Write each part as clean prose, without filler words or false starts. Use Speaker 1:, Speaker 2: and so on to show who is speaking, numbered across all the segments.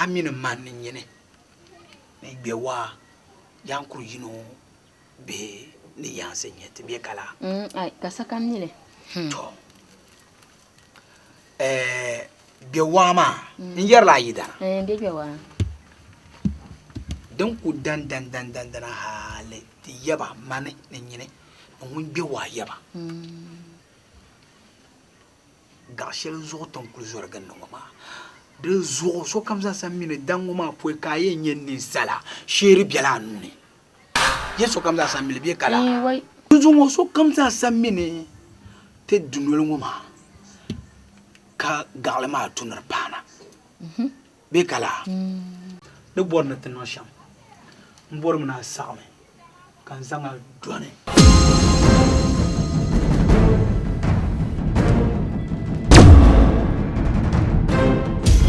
Speaker 1: mini man ni nyini ni Gbewaa yaankuri yino bihi ni yaansi n-nyɛ ti bee ka laa?
Speaker 2: Ai, ka sokam mi li.
Speaker 1: To, Gbewaa maa, n yɛrila a yidana.
Speaker 2: Ɛɛn, bɛ Gbewaa.
Speaker 1: Din ku dan dan dan dan dana hali ti yaba mani ni nyini ni ŋun Gbewaa yaba. Gaɣ shɛli zuɣu ti ni kul zɔri gindi ŋɔ maa, di zuɣu sokam zaa sa mi ni daŋ ŋɔ maa pɔi ka a yɛn nyɛ ninsala, sheeri bela a nuu ni. Ye sokam zaa sa mi li bee ka laa? Dinzuɣu ŋɔ sokam zaa sa mi ni ti dunoli ŋɔ maa ka gaɣili maa tu ni di paana bee ka laa? Ni bɔri ni ti niŋ shɛm, m bɔrimi ni a saɣimi ka n zaŋ a dɔni.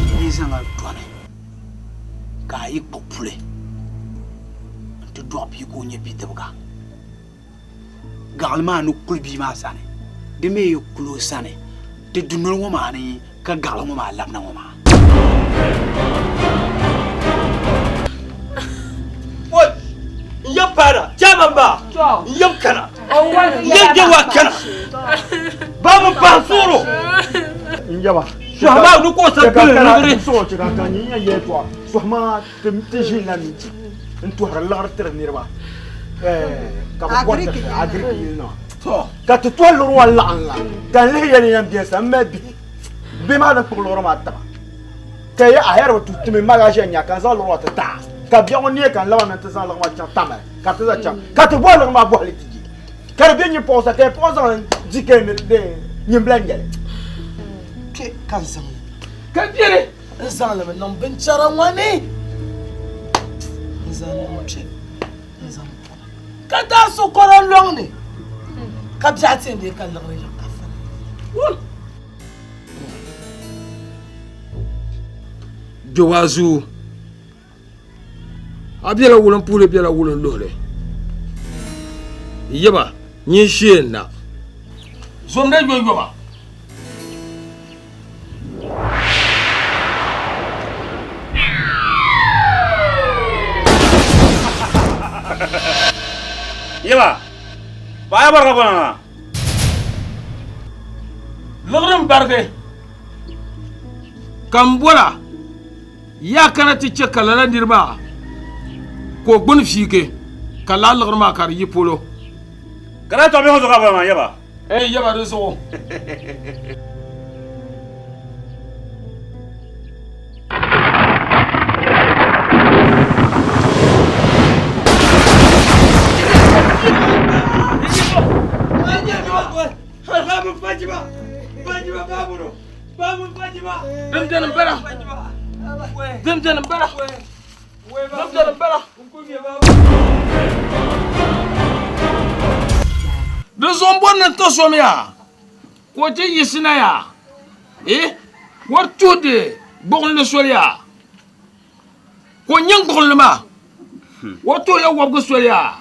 Speaker 1: N yi zaŋ a dɔni ka a yi kpuɣi puli nti dɔɣi bia ka o nyɛ bidibiga, gaɣili maa ni kuli bia maa sani, di mi yi kuli o sani, ti dunoli ŋɔ maa ni ka gaɣili ŋɔ maa labina ŋɔ maa.
Speaker 3: Oi! N yab paana, chairman ba, n yab kana, n yab Gbewaa kana, ba mi pahi suɣuro.
Speaker 4: N yaba.
Speaker 3: Sɔhi maa ni ka o sa gbuli liɣiri.
Speaker 4: Sɔɣu chɛ ka ka nyɛ yɛn yɛltɔɣa sɔhi maa ti ʒi la mi n tohiri liɣiri tiri niriba ka bi bɔri ti agiriki yili nima ka ti tohi liɣiri ŋɔ laɣim la ka n lihi yɛli yɛn bɛ sa n mali bihi bihi maa ni kpuɣi liɣiri maa tiba ka yi a yɛri bi tu timi ma ʒiya nya ka n zaŋ liɣiri ŋɔ ti taai ka biɛɣu ŋɔ neei ka n laba na ti zaŋ liɣiri maa chaŋ Tamale ka ti zaŋ chaŋ ka ti bɔhi liɣiri maa bɔhili ti je ka di bɛ nyin pɔɣu sa ka yi pɔɣu zaŋ di ka nyimbil n nyɛli
Speaker 5: kpɛ ka n zaŋ li
Speaker 3: ka biɛni
Speaker 5: n zaŋ li mi niŋ binchɛra ŋɔ ni n zaŋ niŋ kpɛ n zaŋ ka daa so kɔrɔ lɔŋni ka biɛɣu ti yɛn deei ka liɣiri yiɣi ka fali.
Speaker 3: Gbewaa zuu a bela wulimpuhili bela wulinluhili yaba nyin shee n na zomda yoyoma.
Speaker 6: Yaba, paɣa ya barika bɔna maa.
Speaker 3: Liɣiri m barigi ka m bɔra ya kana ti chɛ ka lala niri maa ka o gbuni fiigi ka lala liɣiri maa ka di yi polo.
Speaker 6: Ka daa tɔɣi biɛhigu zuɣu ka a bɔra maa yaba?
Speaker 3: Ee yaba di zuɣu. Din beni m-bala. Din beni m-bala. Din beni m-bala. Di zuɣu m-bɔri ni n ti so mi yaa ka o ti yiɣisi na yaa eh o tuhindi gbuɣinli soli yaa ka o nyaŋ gbuɣinli maa o tuhila wɔbigu soli yaa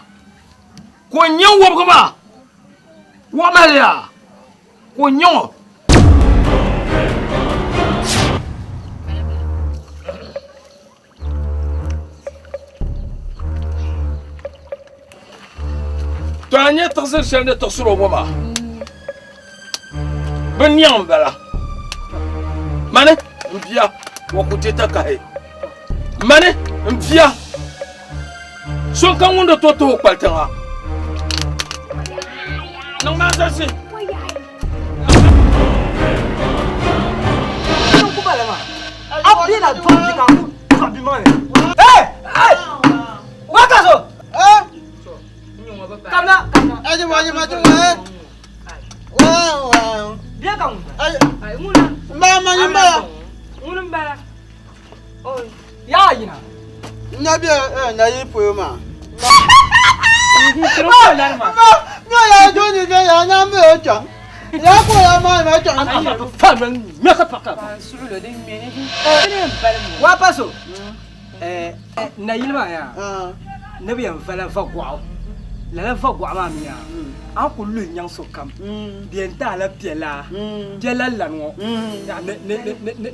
Speaker 3: ka o nyaŋ wɔbigu maa wɔɣimahili yaa ka o nyaŋ o. To a nyɛ tiɣisiri shɛli ni tiɣisiri o ŋɔ maa bi niɛŋ n bala mani n bia o ku ti takahi mani n bia so ka ŋun di to tuhi kpali tiŋa niŋ maa zasi
Speaker 7: Na bɛ na yi polo maa.
Speaker 8: Waa pa so nayili maa yaa ni bi yɛn vala va gɔɣu lala va gɔɣu maa mi yaa a ni ku luhi nyaŋ sokam di yɛn taala piɛlaa piɛla lani ŋɔ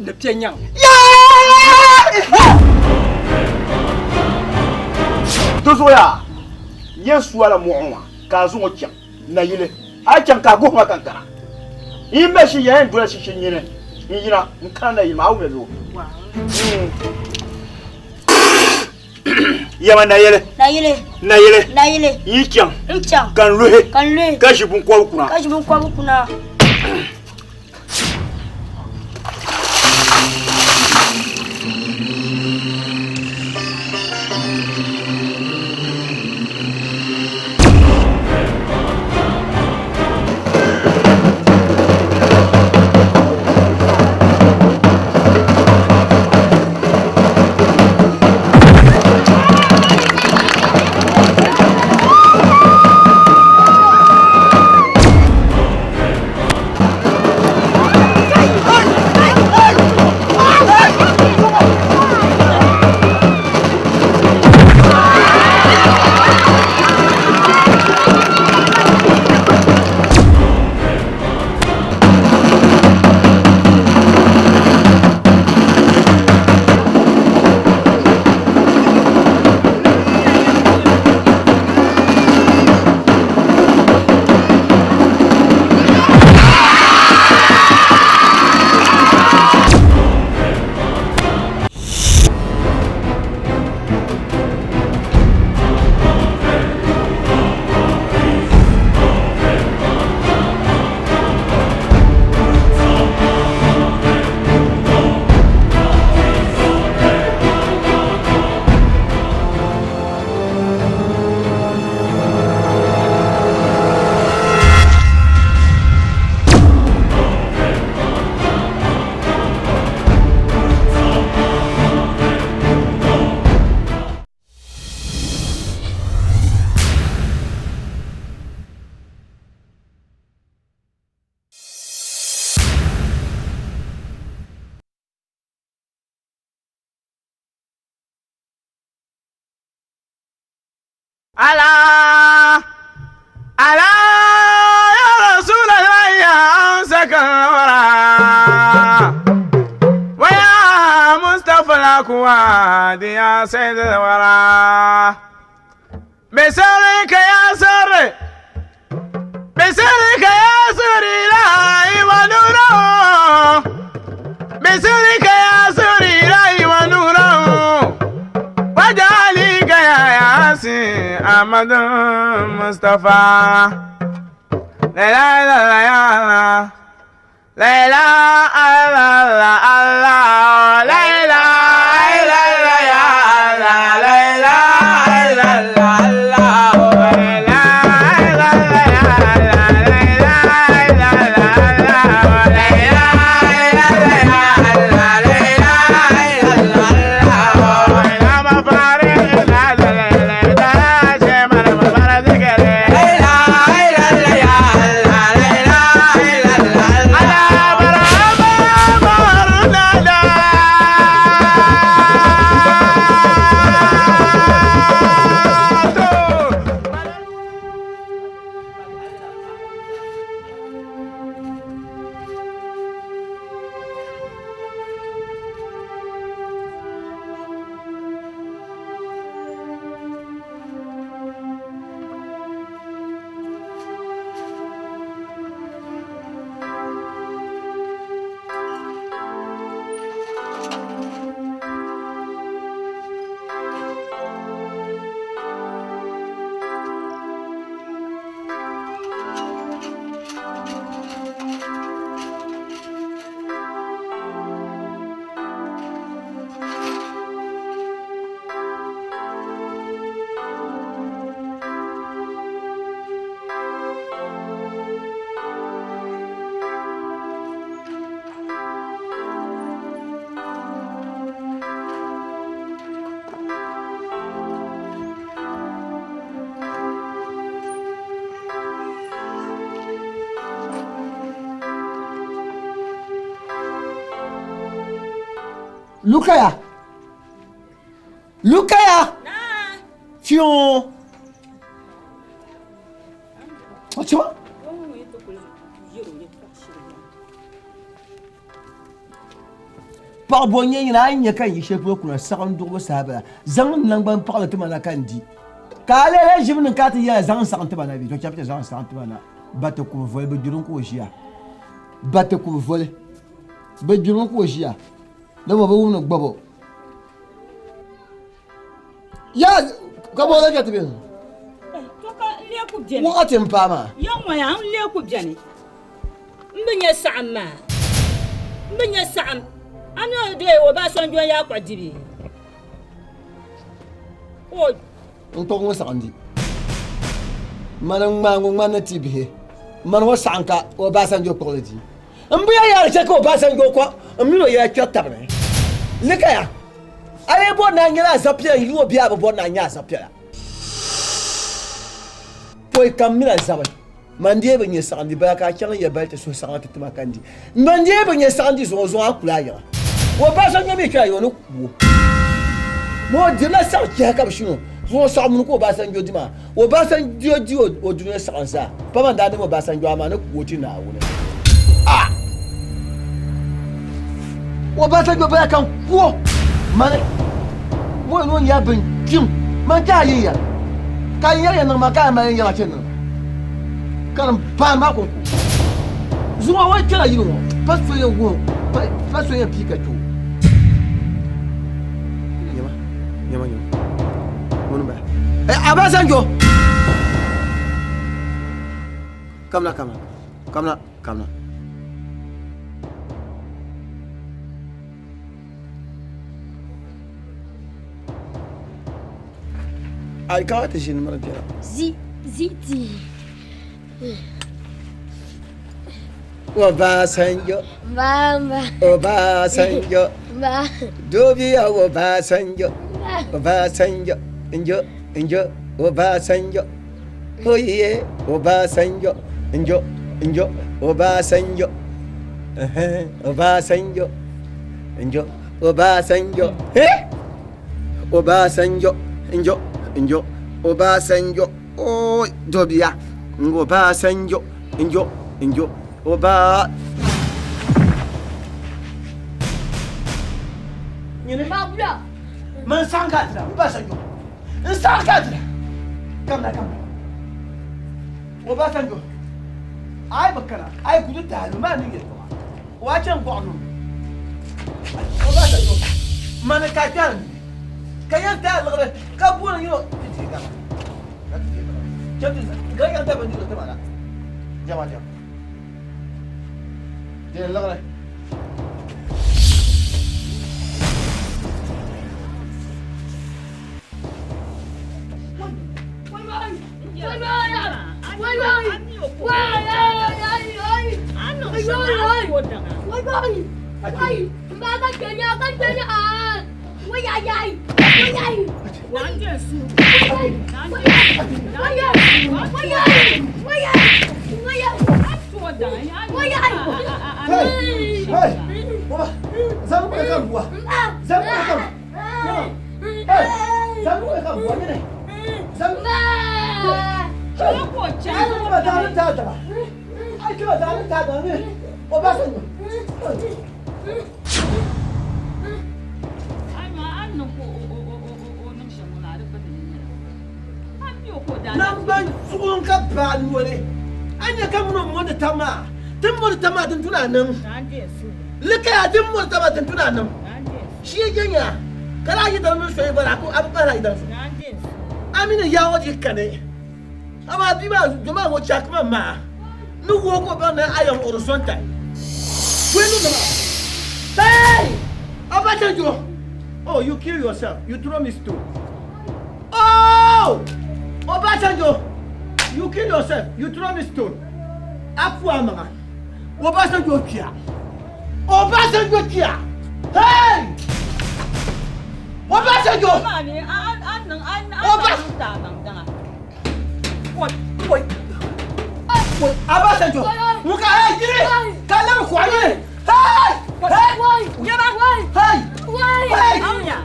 Speaker 8: ni piɛ nyaŋ.
Speaker 4: Di zuɣu yaa n yɛn su a la mɔɣu maa ka a zaŋ o chaŋ nayili. A yi chaŋ ka a guhi ma ka n kana. N yi mali shiri yɛn dola shishi nyini n yina n kana nayili maa a wumya zuɣu. Yɛma nayili.
Speaker 9: Nayili.
Speaker 4: Nayili.
Speaker 9: Nayili.
Speaker 4: N yi chaŋ.
Speaker 9: N chaŋ.
Speaker 4: Ka n luhi.
Speaker 9: Ka n luhi.
Speaker 4: Ka ʒi binkɔbigu kuna.
Speaker 9: Ka ʒi binkɔbigu kuna.
Speaker 10: Ala ala ya Rasulallah ya amsaka wara wa ya Mustafa al-akwadi ya sayyid al-wara bisarika ya sirri bisarika ya sirri la wa nura bisarika ya sirri la wa nura wajalika ya yasin Ahmad Mustafa la la la la la la la la la la la la la la ya la la la la la la la la
Speaker 5: Lukaya. Lukaya. Fion. Achima. Paɣa bɔ n-nyɛ nyini a yi nya ka n yi shɛli polo kuna saɣim duɣibu saha bala, zaŋ n naŋgbani paɣili ti ma na ka n di. Ka a lee lahi ʒimi niŋ ka a ti yɛla zaŋ n saɣim ti ma na bee? To cham ti zaŋ n saɣim ti ma na. Ba ti ku bi voli, bɛ gbirimi ka o ʒiya. Ba ti ku bi voli, bɛ gbirimi ka o ʒiya. Dama bɛ wumdi gbabo. Yaa ka bɔ la ti bɛ
Speaker 9: To ka n lee ku beni.
Speaker 5: Waɣa ti n paai maa.
Speaker 9: Ya ŋɔ yaa n lee ku beni. M bi nya saɣim maa. M bi nya saɣim. A ni o deei Obasanjo n yaa kpuɣi di bee? O.
Speaker 5: N kpuɣi ŋɔ saɣim di. Mani n ŋmaai ŋɔ ŋmani ni ti bihi. Mani ŋɔ saɣim ka Obasanjo kpuɣili di. N bi ya yaari chɛ ka Obasanjo kɔ n mini o yɛla kpɛri tabi ni. Ni ka ya? A lee bɔri ni a nyɛla azapiɛla n-yi o bee a bi bɔri ni a nyɛ azapiɛla? Pɔi ka m mini a zabi, man dee bi nya saɣindi bala ka a chaŋ n-yɛli bali ti suhu saɣiŋ ti ti ma ka n di. Man dee bi nya saɣindi zuŋɔ zuŋɔ a kuli a yiŋa. Obasanjo mi kpɛla yiŋa ni ku o. Ma o dirila saɣ chɛhi ka bi shini o. Zuŋɔ saɣim mini ka Obasanjo di maa. Obasanjo di o dunia saɣim zaa. Pa man daa niŋ Obasanjo amaa ni ku o ti Naawuni. Ah! Obasanjo bala ka n ku o. Mani mo ni o nyɛla bin kpim. Man ka a yi yɛra. Ka n yɛri ya niŋ ma ka a mali n yɛla chɛ niŋ ma. Ka din baani maa kɔŋko. Zuŋɔ o kpɛla yili ŋɔ pa so yɛn wuhi pa so yɛn pii ka kpe o. Nyama, nyama, nyama. Ŋuni m-bala? Eh, Abasanjo! Kamina, kamina, kamina, kamina. Ai ka ti ʒini miri biɛla.
Speaker 11: Zi, zi ti.
Speaker 5: Obasanjo.
Speaker 11: Bamba.
Speaker 5: Obasanjo.
Speaker 11: Ba.
Speaker 5: Dubiya Obasanjo. Obasanjo. Njo, njo, Obasanjo. Oye, Obasanjo. Njo, njo, Obasanjo. Obasanjo. Njo, Obasanjo. Eh? Obasanjo. Njo, njo, Obasanjo. Oh, Dubiya. Obasanjo. Njo, njo, Oba. Nyini.
Speaker 11: Babula.
Speaker 5: Man sanka dira, Obasanjo. N sanka dira. Kamna, kamna. Obasanjo. Ai bakana, ai gudu dalu ma ni yɛltɔɣa. Wa chɛn gɔɣu nuu. Obasanjo. Mani ka kpɛri ni. Ka yɛn ti a liɣiri ka booni yino ti deei gama. Ka ti deei gama. Chɛm ti ka yɛn ti a bindirigu ti ma na. Jɛma jɛma. Deei liɣiri. Hey! Hey! Baba! Zaŋ kuɣa ka bua! Zaŋ kuɣa ka Hey! Zaŋ kuɣa ka bua nyini! Zaŋ Ai kima daa ni taa daba! Ai kima daa ni taa daba ni Obasanjo! Nangban suɣuŋ ka baa noli. A nya ka mini o mɔndi tab maa, ti ni mɔndi tab maa din tuna a niŋ. Likaya ti ni mɔndi tab maa din tuna a niŋ. Shee je nya ka daa yidana mini soya bala a bi pahila yidana so. A mi ni yaa ŋɔ di kani. Amaa bia maa doma ŋɔ chaki ma maa ni wuhi ka o baŋ ni a yɛn horizontal. Bɔi niŋdi maa. Hey! Obasanjo! Oh, you kill yourself. You throw me stone. Oh! Obasanjo! You kill yourself. You throw me stone. Apu amaŋa. Obasanjo kpiya. Obasanjo kpiya. Hey! Obasanjo! Obasanjo! Muka hey yiri! Ka lɛbi kuɣa yiri! Hey! Hey! Hey! Hey!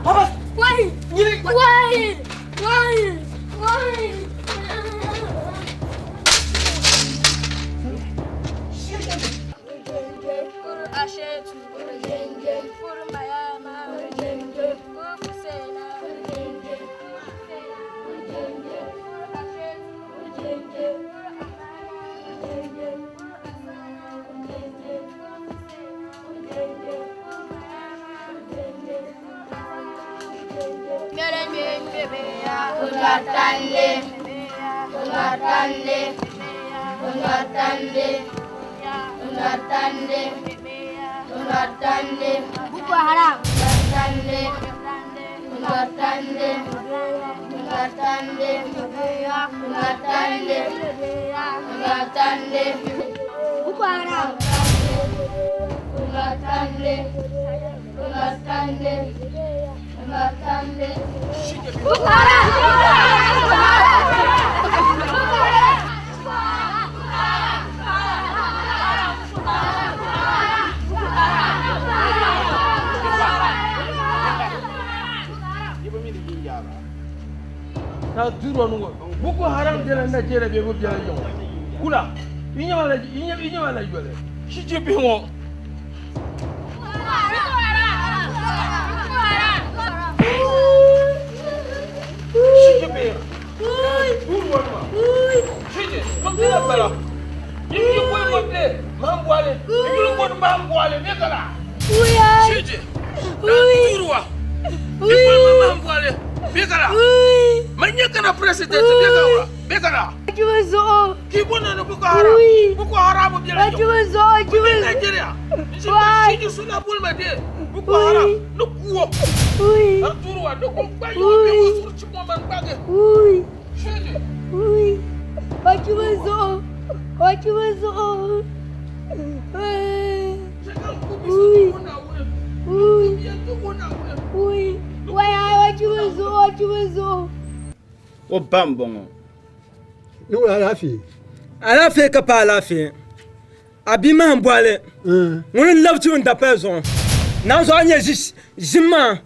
Speaker 5: Obas! Yiri!
Speaker 11: Ŋartandi, ŋartandi, ŋartandi, ŋartandi, ŋartandi. Boko Haram. Ŋartandi, ŋartandi, ŋartandi, ŋartandi, ŋartandi. Boko Haram. Ŋartandi, ŋartandi, ŋartandi. Boko Haram. Boko Haram. Boko Haram.
Speaker 3: Na duro nungo Boko Haram dela Nigeria be bo biya yo kula inya la inya inya la yole shi je bi ŋɔ shi je bi duro nungo shi je ko dela bala yi ko mo ble ma mbwale yi ko ma mbwale ne kala shi je duro wa yi ko ma mbwale be kala ma nye kana president be kala be kala
Speaker 11: Juzo.
Speaker 3: Ki bona no Boko Haram. Boko Haram bi la.
Speaker 11: Juzo, Juzo.
Speaker 3: Nigeria. Shi ji suna bulma de. Boko Haram no kuwo.
Speaker 11: Oui.
Speaker 3: Arturo wa no ko gba yo be wo sur ci mo man gbage.
Speaker 11: Oui.
Speaker 3: Shiji.
Speaker 11: Oui. Juzo. Juzo. Oui. Oui. Oui. Wai Juzo, Juzo.
Speaker 6: O ba n bɔŋɔ.
Speaker 4: Ni wula alaafee.
Speaker 8: Alaafee ka pa alaafee. A bia maa n bɔhili. Ŋuni n labi n dapaya zuɣu. Naan zuɣu a nyɛ ʒim maa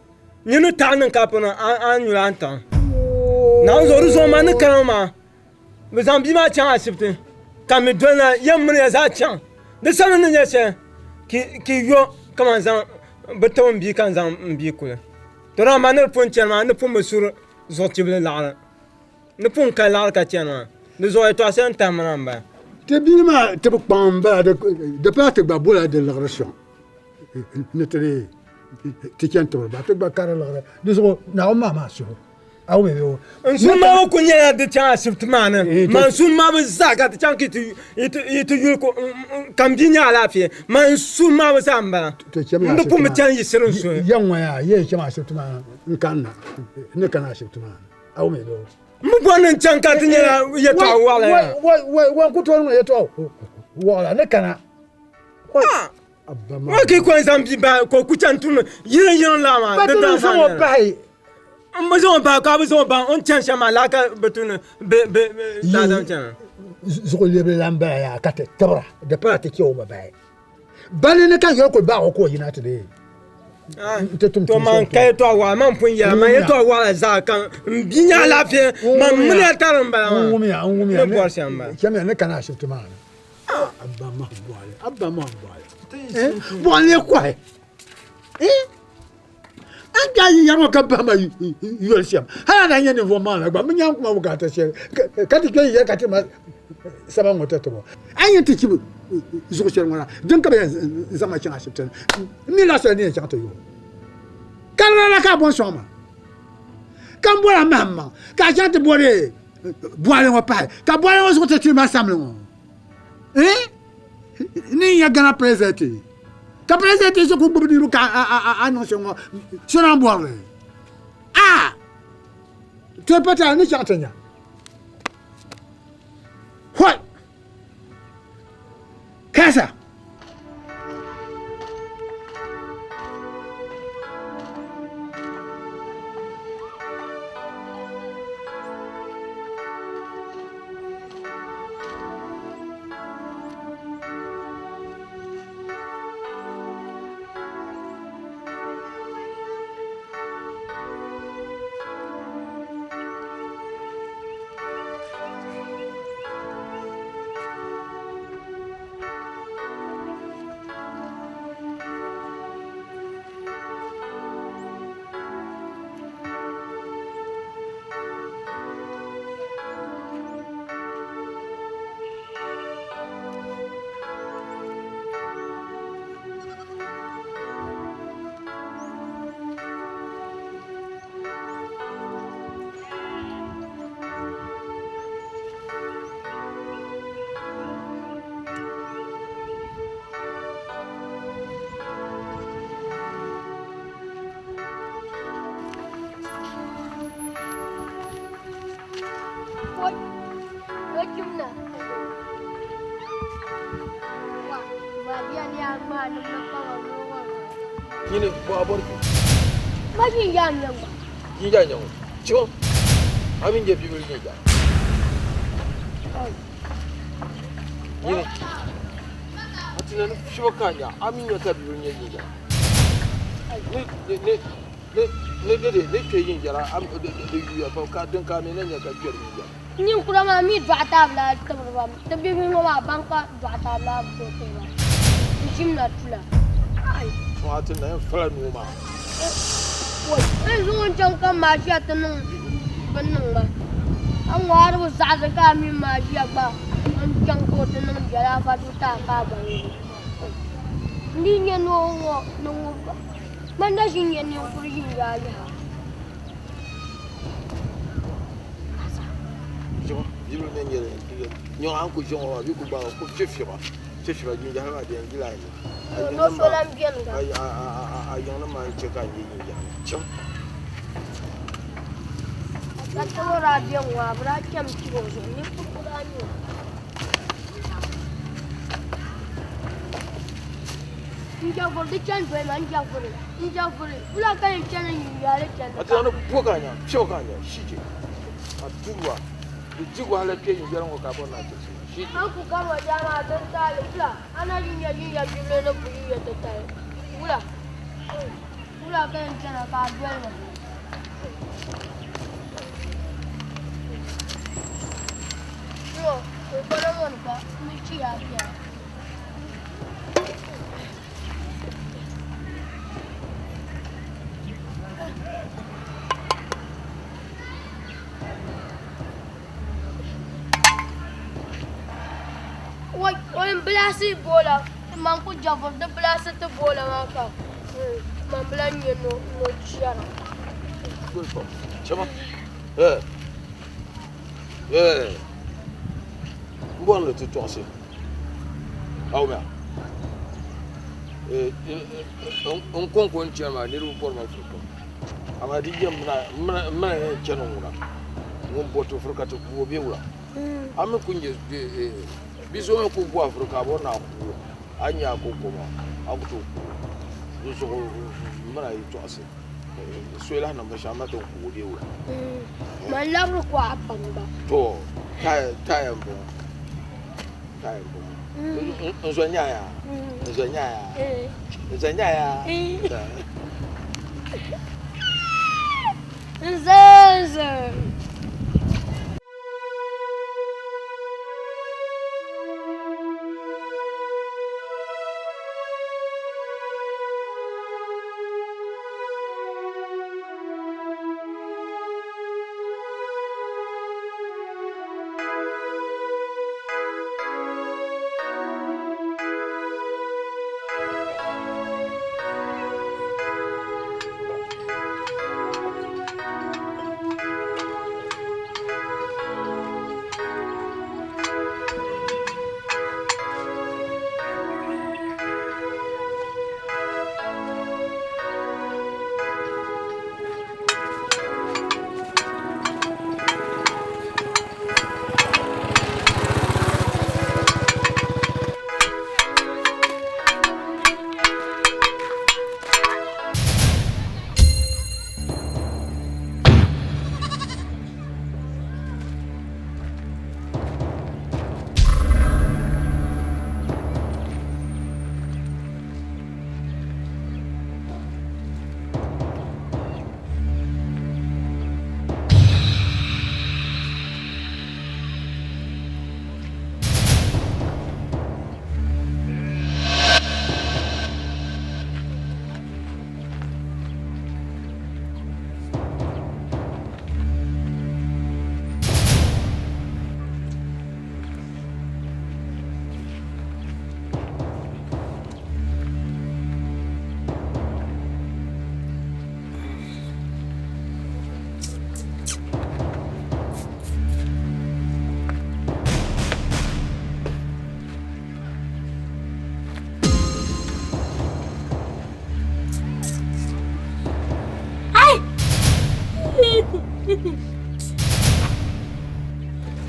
Speaker 8: nyini taɣa niŋ ka pini a nyuli a ni taɣa. Naan zuɣu di zuɣu maa ni kana maa bi zaŋ bia maa chaŋ ashibiti ka mi doli na yɛn mini ya zaa chaŋ. Di sani ni nyɛ shɛli ki yo kaman zaŋ bi tibi n bia ka n zaŋ n bia kuli. To daa maa ni di pun chani maa ni pun bi suri zuɣu tibili laɣiri. Ni pun ka laɣiri ka chani maa. Di zuɣu yɛltɔɣa shɛli n tahi mana n bala.
Speaker 4: Ti bia maa ti bi kpaŋ n bala di pala ti gba bola di liɣiri sɔŋ ni ti di ti chani tibiri ba ti gba ka di liɣiri di zuɣu Naawuni maa maa suhu a wum bɛ
Speaker 8: N suhu maa ku nyɛla di chaŋ ashibiti maa ni ma n suhu maa bi zaa ka ti chaŋ ka yi ti yuli ka n bia nyɛ alaafee ma n suhu maa bi zaa n bala n di pun bi chani yi siri n suhu.
Speaker 4: Ya ŋɔ yaa yɛ chaŋ ashibiti maa ni n kanna ni kana ashibiti maa ni a wum bɛ
Speaker 8: M bi bɔri ni n chaŋ ka ti nyɛla yɛtɔɣa waɣila yaa.
Speaker 4: Wai n ku tooi niŋ yɛtɔɣa waɣila ni kana.
Speaker 8: Wai ka yi kɔŋ zaŋ bia bahi ka o ku chani tumdi yiriŋ yiriŋ laa maa.
Speaker 4: Pa ti ni zaŋ o pahi.
Speaker 8: N bi zaŋ o bahi ka a bi zaŋ o bahi o ni chani shɛm maa laa ka bi tu ni bɛ daadam chana.
Speaker 4: Zuɣu lebili lan bala yaa ka ti tibira di pala ti chɛ o mi bahi. Bali ni ka yoli kuli baɣi o ka o yina ti deei.
Speaker 8: To man ka yɛtɔɣa waɣila man pun yɛla man yɛtɔɣa waɣila zaa ka n bia nyɛ alaafee man mini ya tari n bala maa.
Speaker 4: N wumiya n wumiya
Speaker 8: Ni bɔri shɛm n bala.
Speaker 4: Chamiya ni kana ashibiti maa ni. Abba mahim bɔɣili abba mahim bɔɣili bɔɣili ni kɔhi an gba yi yɛri ŋɔ ka bahi ma yoli shɛm hali a daa nyɛ ninvuɣu maŋli gba mi nyaŋ kuma bukaata shɛli ka ti kpɛ yɛri ka ti ma saba ŋɔ ti tibo a yɛn ti chibi zuɣu shɛli ŋɔ la din ka bi yɛn zaŋ ma chaŋ ashibiti ni n mi laɣisira ni yɛn chaŋ ti yo ka di la ka a bɔni sɔŋ ma ka n bɔra mahim maŋ ka a chaŋ ti bɔri bɔɣili ŋɔ pahi ka bɔɣili ŋɔ zuɣu ti tiri ma samli ŋɔ ni n yɛ Ghana president ka president so ku gbubi niriba ka a niŋ shɛm ŋɔ so naan bɔrili a ti pata ni chaŋ ti nya hoi kasa.
Speaker 11: biya ni a ŋmaa nimdi paŋ o nuu ŋɔ zuɣu.
Speaker 3: Nyini bɔ a bɔri kpi.
Speaker 11: Ma ʒinʒiɛɣu n-nyɛ ŋɔ.
Speaker 3: Ʒinʒiɛɣu n-nyɛ ŋɔ. Chiŋ a mini je bibili ʒinʒiɛɣu. Nyini a ti na ni fiba ka a nya a mi nya ka bibili nyɛ ʒinʒiɛɣu. Ni ni ni ni ni ni kpe ʒinʒiɛɣu a di yuya pam ka din ka a mi na nya ka kpɛri ʒinʒiɛɣu.
Speaker 11: Ninkura maa mi dɔɣita bi lahi tibiri ba mi. Ti bibihi ŋɔ maa ban ka dɔɣita bi lahi tooi tiri ba. N ʒim na tula.
Speaker 3: Ŋɔ a ti na yɛn fala noo maa.
Speaker 11: N zuŋ n chaŋ ka maʒiya ti niŋ bini niŋ ma. A ŋmaari bi zaɣisi ka a mini maʒiya gba n chaŋ ka o ti niŋ biɛla a fa ti a ka a gba ŋubi. N dii nya noo ŋɔ ni ŋubi gba. Man na ʒi n-nya ninkuri ʒinʒiɛɣu yaha. No so lan beni gba. Ka ti ŋɔ daa beni ŋɔ a bi daa chami chibi o zuɣu ninkuri daa nyɛ o. N jɛvuri di chani doli ma n jɛvuri n jɛvuri wula ka yɛn chani n yiŋyaali chandi
Speaker 3: A ti zaŋdi bo ka nya, piɛbu ka nya, shije. A tuba, di di wahala kpe yiŋyɛli ŋɔ ka a bɔri ni a chɛ suma, shije.
Speaker 11: A ni ku gari o daa maa din taali wula a na yi nya yiŋya bibili ni bu yiŋya titali wula wula ka yɛn chana ka a doli ma. Ŋɔ, kunkona ŋɔ ni gba ni chiya biɛla. O ni bilaasi boola man ku jɛvuri di bilaasi ti boola maa ka man bi lahi nyɛ ni o chɛra.
Speaker 3: M bɔri ni ti tɔɣisi Awumiya n kɔŋko n chani maa niriba bɔri ma firi pam amaa di yɛn m mina yɛn chani ŋuna ŋun bɔri ti firi ka ti ku o bee wula a mi ku nyɛ bia so mi ku bɔ a firi ka a bɔri ni a ku o a ni nya a kɔŋko maa a ku tooi ku o di zuɣu m mina yi tɔɣisi so lahi niŋ binshɛɣu ma ti ni ku o bee wula.
Speaker 11: Man labiri kuɣa pam gba.
Speaker 3: To taaya n bɔŋɔ taaya n bɔŋɔ n zo nyaaya n zo nyaaya n zo nyaaya.
Speaker 11: N zo n zo.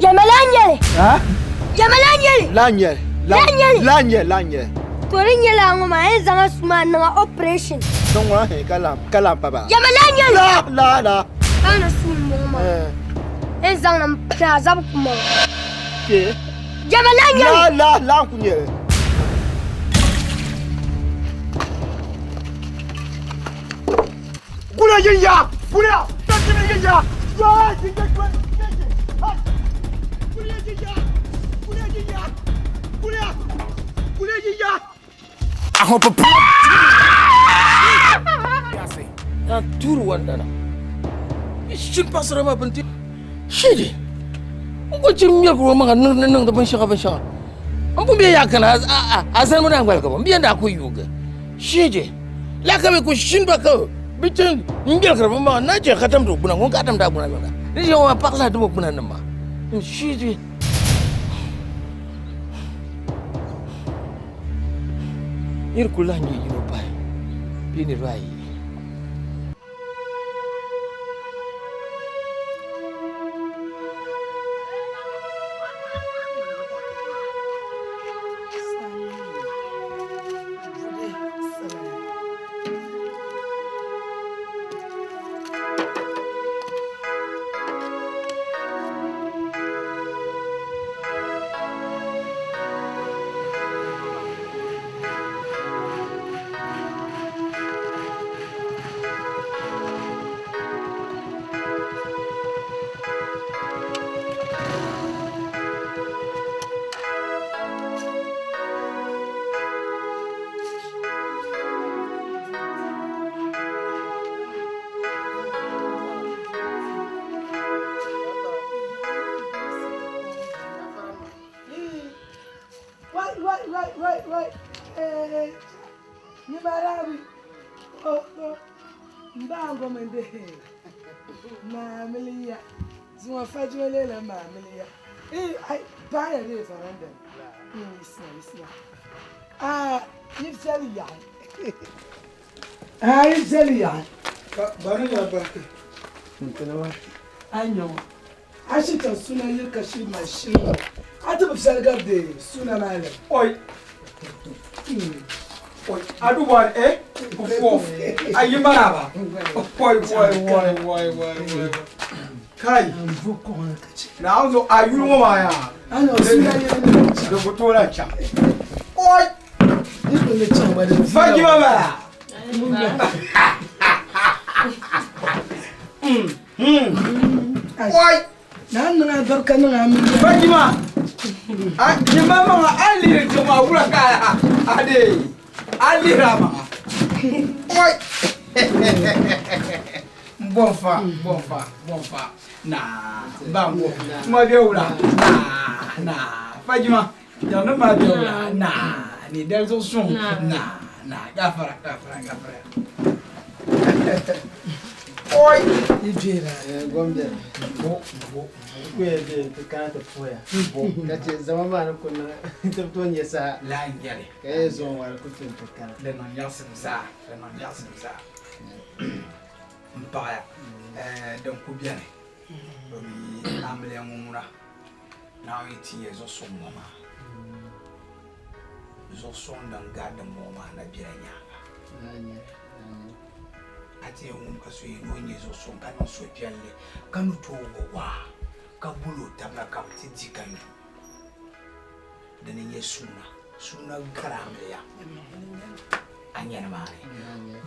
Speaker 11: Jama laa nyɛli.
Speaker 4: Ha?
Speaker 11: Jama laa nyɛli.
Speaker 4: Laa nyɛli.
Speaker 11: Laa nyɛli.
Speaker 4: Laa nyɛli, laa nyɛli.
Speaker 11: To di nyɛla ŋɔ maa yɛn zaŋ a su maa niŋ a operation.
Speaker 7: Niŋ ŋɔ hee ka lan ka lan pa ba.
Speaker 11: Yɛma lahi nyɛ li.
Speaker 7: La la la.
Speaker 11: Paani su m bɔŋɔ maa. Yɛn zaŋ li m pili a zabi kuma.
Speaker 7: Kpe.
Speaker 11: Yɛma lahi nyɛ li.
Speaker 7: La la la n ku nyɛ li. Gula yin ya! Gula! Tantini yin ya! Ya! Yin ya! Gula yin ya! Gula yin ya! Gula! Gula yin ya!
Speaker 3: I hope a Na turi wandana. Shin pasara ma binti. Shidi. N ko chim nyɛ kuro maŋa niŋ niŋdi binshɛŋa binshɛŋa. N pun bɛ yaa kana a zani mi na ŋmaligi ba n bɛ daa ku yuugi. Shidi. La ka bɛ ku shin ba ka bɛ ti n gbɛligiri bɛ maŋa na chɛ ka tamdi o gbuna ŋun ka tamdi a gbuna niŋda. Di ʒe ŋɔ maa paɣa zaa dim o gbuna nim maa. Shidi. Nir ku lahi nyɛ yino pahi bɛ niriba ayi.
Speaker 5: Wai, wai, wai, wai, wai. Eh, ni marabi. Oh, oh. Mbango mende. Maamiliya. Zuwa fajole la maamiliya. Eh, ai, baya de faranda. Isna, isna. Ah, yifsali ya. Ah, yifsali ya.
Speaker 7: Bari ya barka.
Speaker 5: Anyo. Ashita suna yi kashi mashin. Ati bifsali gabde suna malam.
Speaker 1: Oi. Oi, aduwan eh? Fof. Ayi maraba. Oi, oi, oi, oi, oi, oi. Kai. Na zo ayu mo ma ya.
Speaker 5: Ano suna yi
Speaker 1: Da fito na cha. Oi.
Speaker 5: Ni ko ne chan ba da.
Speaker 1: Fagi mama. Oi.
Speaker 5: Na nan albarka nan amin.
Speaker 1: Fagi ma. A ni mama ma ali to ma wura ka ade. Ali rama. Oi. Bonfa, bonfa, bonfa. Na, bango. Ma be wura. Na, na. Fajima, ya no ma be wura. Na, ni del zo sun. Na, na. Gafara, gafara, gafara. Oi.
Speaker 5: Ijera.
Speaker 7: Gwamda.
Speaker 1: Bo, bo.
Speaker 7: Kuya de ti kana ti puya. Ka ce zama maa ni ku niŋ ti bi tooi nyɛ saha.
Speaker 1: La n-nyɛli.
Speaker 7: Ka yɛ zuŋ wari ku ti ti kana.
Speaker 1: Di niŋ nyaɣisim zaa, di niŋ nyaɣisim zaa. M paɣaya, din ku beni domi amiliya ŋɔ ŋuna Naawuni yi ti ya zuɣusuŋ ŋɔ maa, zuɣusuŋ din gari dimbɔŋɔ maa na bela nyaaŋa. A ti yɛn wum ka so yɛn ni o nyɛ zuɣusuŋ ka niŋ suhupiɛlli ka ni tooi wa waa ka bol o taba na ka bɛ ti di ka nyu. Dini n-nyɛ suuna. Suuna gari amiliya a nya nimaani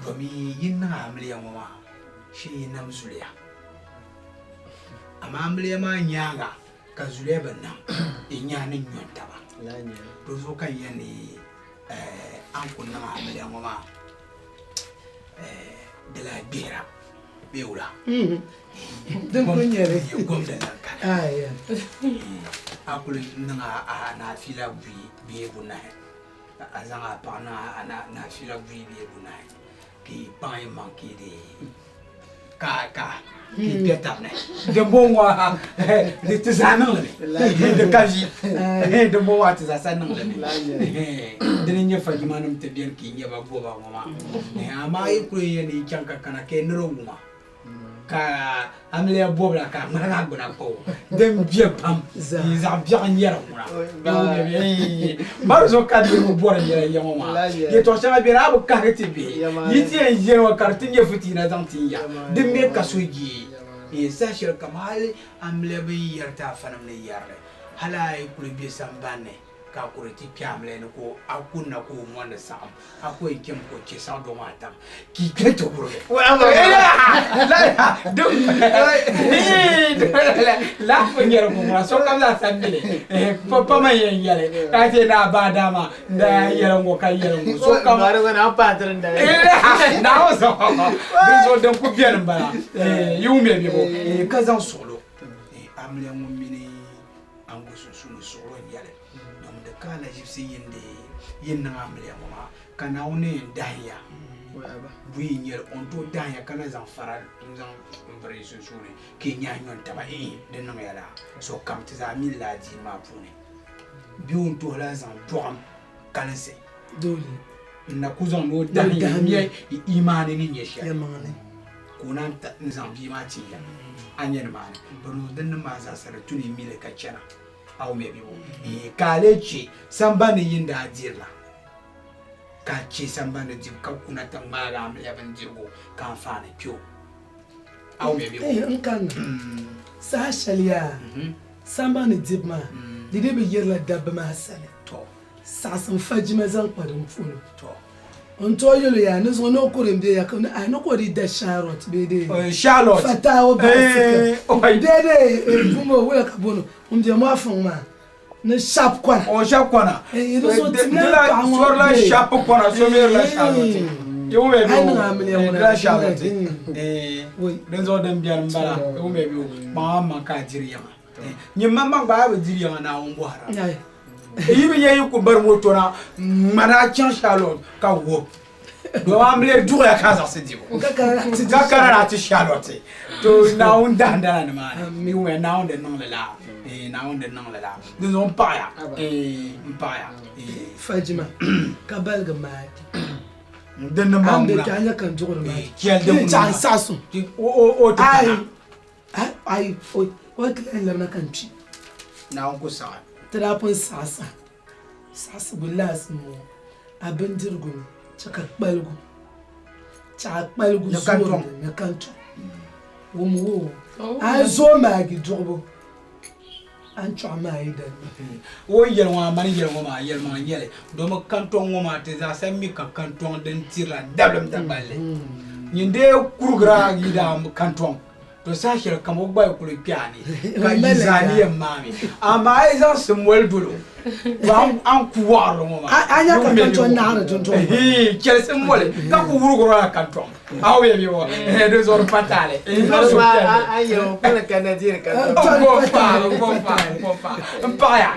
Speaker 1: domi yi niŋ amiliya ŋɔ maa shee yi nam zuliya. Amaa amiliya maa nyaaŋa ka zuliya bi nam yi nya ni nyo n-taba. Dinzuɣu ka n yɛli ni a ni kuli niŋ amiliya ŋɔ maa di lahi gbihira bee wula?
Speaker 5: Din ku nyɛli.
Speaker 1: Gom din lan kani.
Speaker 5: Aya.
Speaker 1: A kuli niŋ a naafila buyi bee bunahi a zaŋ a paɣa niŋ a naafila buyi bee bunahi ka yi kpaŋ yi maŋ ka yi dee ka ka ka yi kpɛ tabi ni. Dimbɔŋɔ di ti zaa niŋli mi di ka vi dimbɔŋɔ a ti zaa sa niŋli mi dini n-nyɛ fajimanim ti beni ka yi nyɛ ba goba ŋɔ maa amaa yi kuli yɛn ni yi chaŋ ka kana ka yi ni di wuma. Ka amiliya bɔbila ka a ŋmaligi a gbuna kpa o din bɛ pam zaɣ biɛɣu n nyɛri ŋuna mari zuɣu ka niriba bɔri yɛla ya ŋɔ maa yɛtɔɣ shɛŋa beni a bi kahigi ti bihi yi ti yɛn ʒiya ŋɔ ka di ti nyɛ fitiina zaŋ ti ya din mi ka so jee saha shɛli kam hali amiliya bin yɛri ti afanim ni yɛrili hali a yi kuli be sambanni ka a kuri ti kpe amiliya ni ka a kunna ka o mondi saɣim a ku yɛn chɛmi ka o chɛ saɣidoo maa tam ka yi kpe ti gurigi. Laɣifu n-nyɛ di ŋuna sokam zaa sa mi li pama n-yɛn yɛli ka chɛ ni a ba Adama n-daa yɛli ŋ-ŋɔ ka yɛli ŋ-ŋɔ sokam Naawuni zuɣu dinzuɣu din ku beni m-bala yi wumya bebo ka zaŋ suɣilo amiliya ŋun mini Ango sunsuuni suɣilo n-nyɛli domi di ka alaʒibisi yindi yi niŋ amiliya ŋɔ maa ka Naawuni ni yɛn dahin ya buyi n-nyɛli o ni tooi dahin ya ka na zaŋ fara n-zaŋ biri yi sunsuuni ka yi nyahi nyɔni taba iin di niŋya laa sokam ti zaa mi lala adiini maa puuni bee o ni tooi lahi zaŋ dɔɣim kalinsi n-na ku zaŋ ni o dahin ya n-nya yi imaani ni nyɛ shɛli ka o naan zaŋ bia maa ti ya a nya nimaani bɛ niŋ din nim maa zaasa di tu ni yi mi li ka chana a wumya bɛ bo ka a lee che sambani ni yin daa dirila ka a che sambani dibu ka kuna ti ŋmaagi amiliya bindirigu ka anfaani kpe o a wumya bɛ bo.
Speaker 5: N kanna saha shɛli yaa sambani dibu maa di dii bi yirila dabba maa sani saɣisim fajima zaŋ kpa din puuni n tooi yɛl o yaa ni zuŋɔ ni o kuri m-be ya ka ni a ni ka o dii da Charlotte bee dee
Speaker 1: Charlotte
Speaker 5: Fatawu bicycle bee dee Vumo wula ka booni ŋun be Mɔɣifuŋ maa ni sharp kɔna.
Speaker 1: O sharp kɔna.
Speaker 5: Di zuɣu ti na paɣa ŋɔ
Speaker 1: Sɔrila sharp kɔna so mi la Charlotte. Yi wum ya
Speaker 5: A niŋ amiliya ŋuna.
Speaker 1: Dila Charlotte. Din zuɣu din beni m-bala. Yi wum ya bɛ kpaŋ a maŋ ka a diri yiŋa. Nyin maŋmaŋ gba a bi diri yiŋa Naawuni bɔhira. Yi bi nya yi ku bari moto na ŋmani a chaŋ Charlotte ka wuhi Domi amiliya duɣiya ka a zaɣisi dibu ka kana na ti Charlotte to Naawuni dahindana nimaani. Yi wum ya Naawuni di niŋli laa. Naawuni di niŋli laa. Dinzuɣu m paɣiya m paɣiya.
Speaker 5: Fajima ka baligi maai.
Speaker 1: Din ni maa ŋuna.
Speaker 5: A ni be kpe a nya ka n duɣiri maa.
Speaker 1: Chɛli din
Speaker 5: ŋuna. N saɣisi
Speaker 1: o. O ti kana.
Speaker 5: Ayi, o ti lahi labina ka n kpi.
Speaker 1: Naawuni ku saɣi.
Speaker 5: Ti daa pun saɣisa saɣisigu laasi m-bɔŋɔ, a bindirigu ni chɛ ka kpaligu, chɛ a kpaligu zoori ni kantɔŋ. Wum o, a yi zooi maagi duɣibu, a ni chɔɣu maa yi dali maa.
Speaker 1: O ni yɛli ŋɔ maa, mani yɛli ŋɔ maa yɛlimaŋli n-nyɛ li, domi kantɔŋ ŋɔ maa ti zaasa mi ka kantɔŋ din tirila dabilim dagballi. Nyin dee kurigira yi daa kantɔŋ. To saha shɛli kam o gba yi kuli kpe a ni ka yi zaa ni yɛn maami, amaa a yi zaŋ simoli dol o, to a ni ku wɔɣirili ŋɔ maa.
Speaker 5: A nya ka kantɔŋ naɣiri duntɔŋ maa.
Speaker 1: Chɛli simoli ka ku wurigiri o la kantɔŋ. A wumya bɛ ŋɔ? Di zuɣu di pa taali. N niŋ suhupiɛlli.
Speaker 7: A yɛn o kuli ka Nadiri kantɔŋ.
Speaker 1: N ko paai, n ko paai, n paɣiya.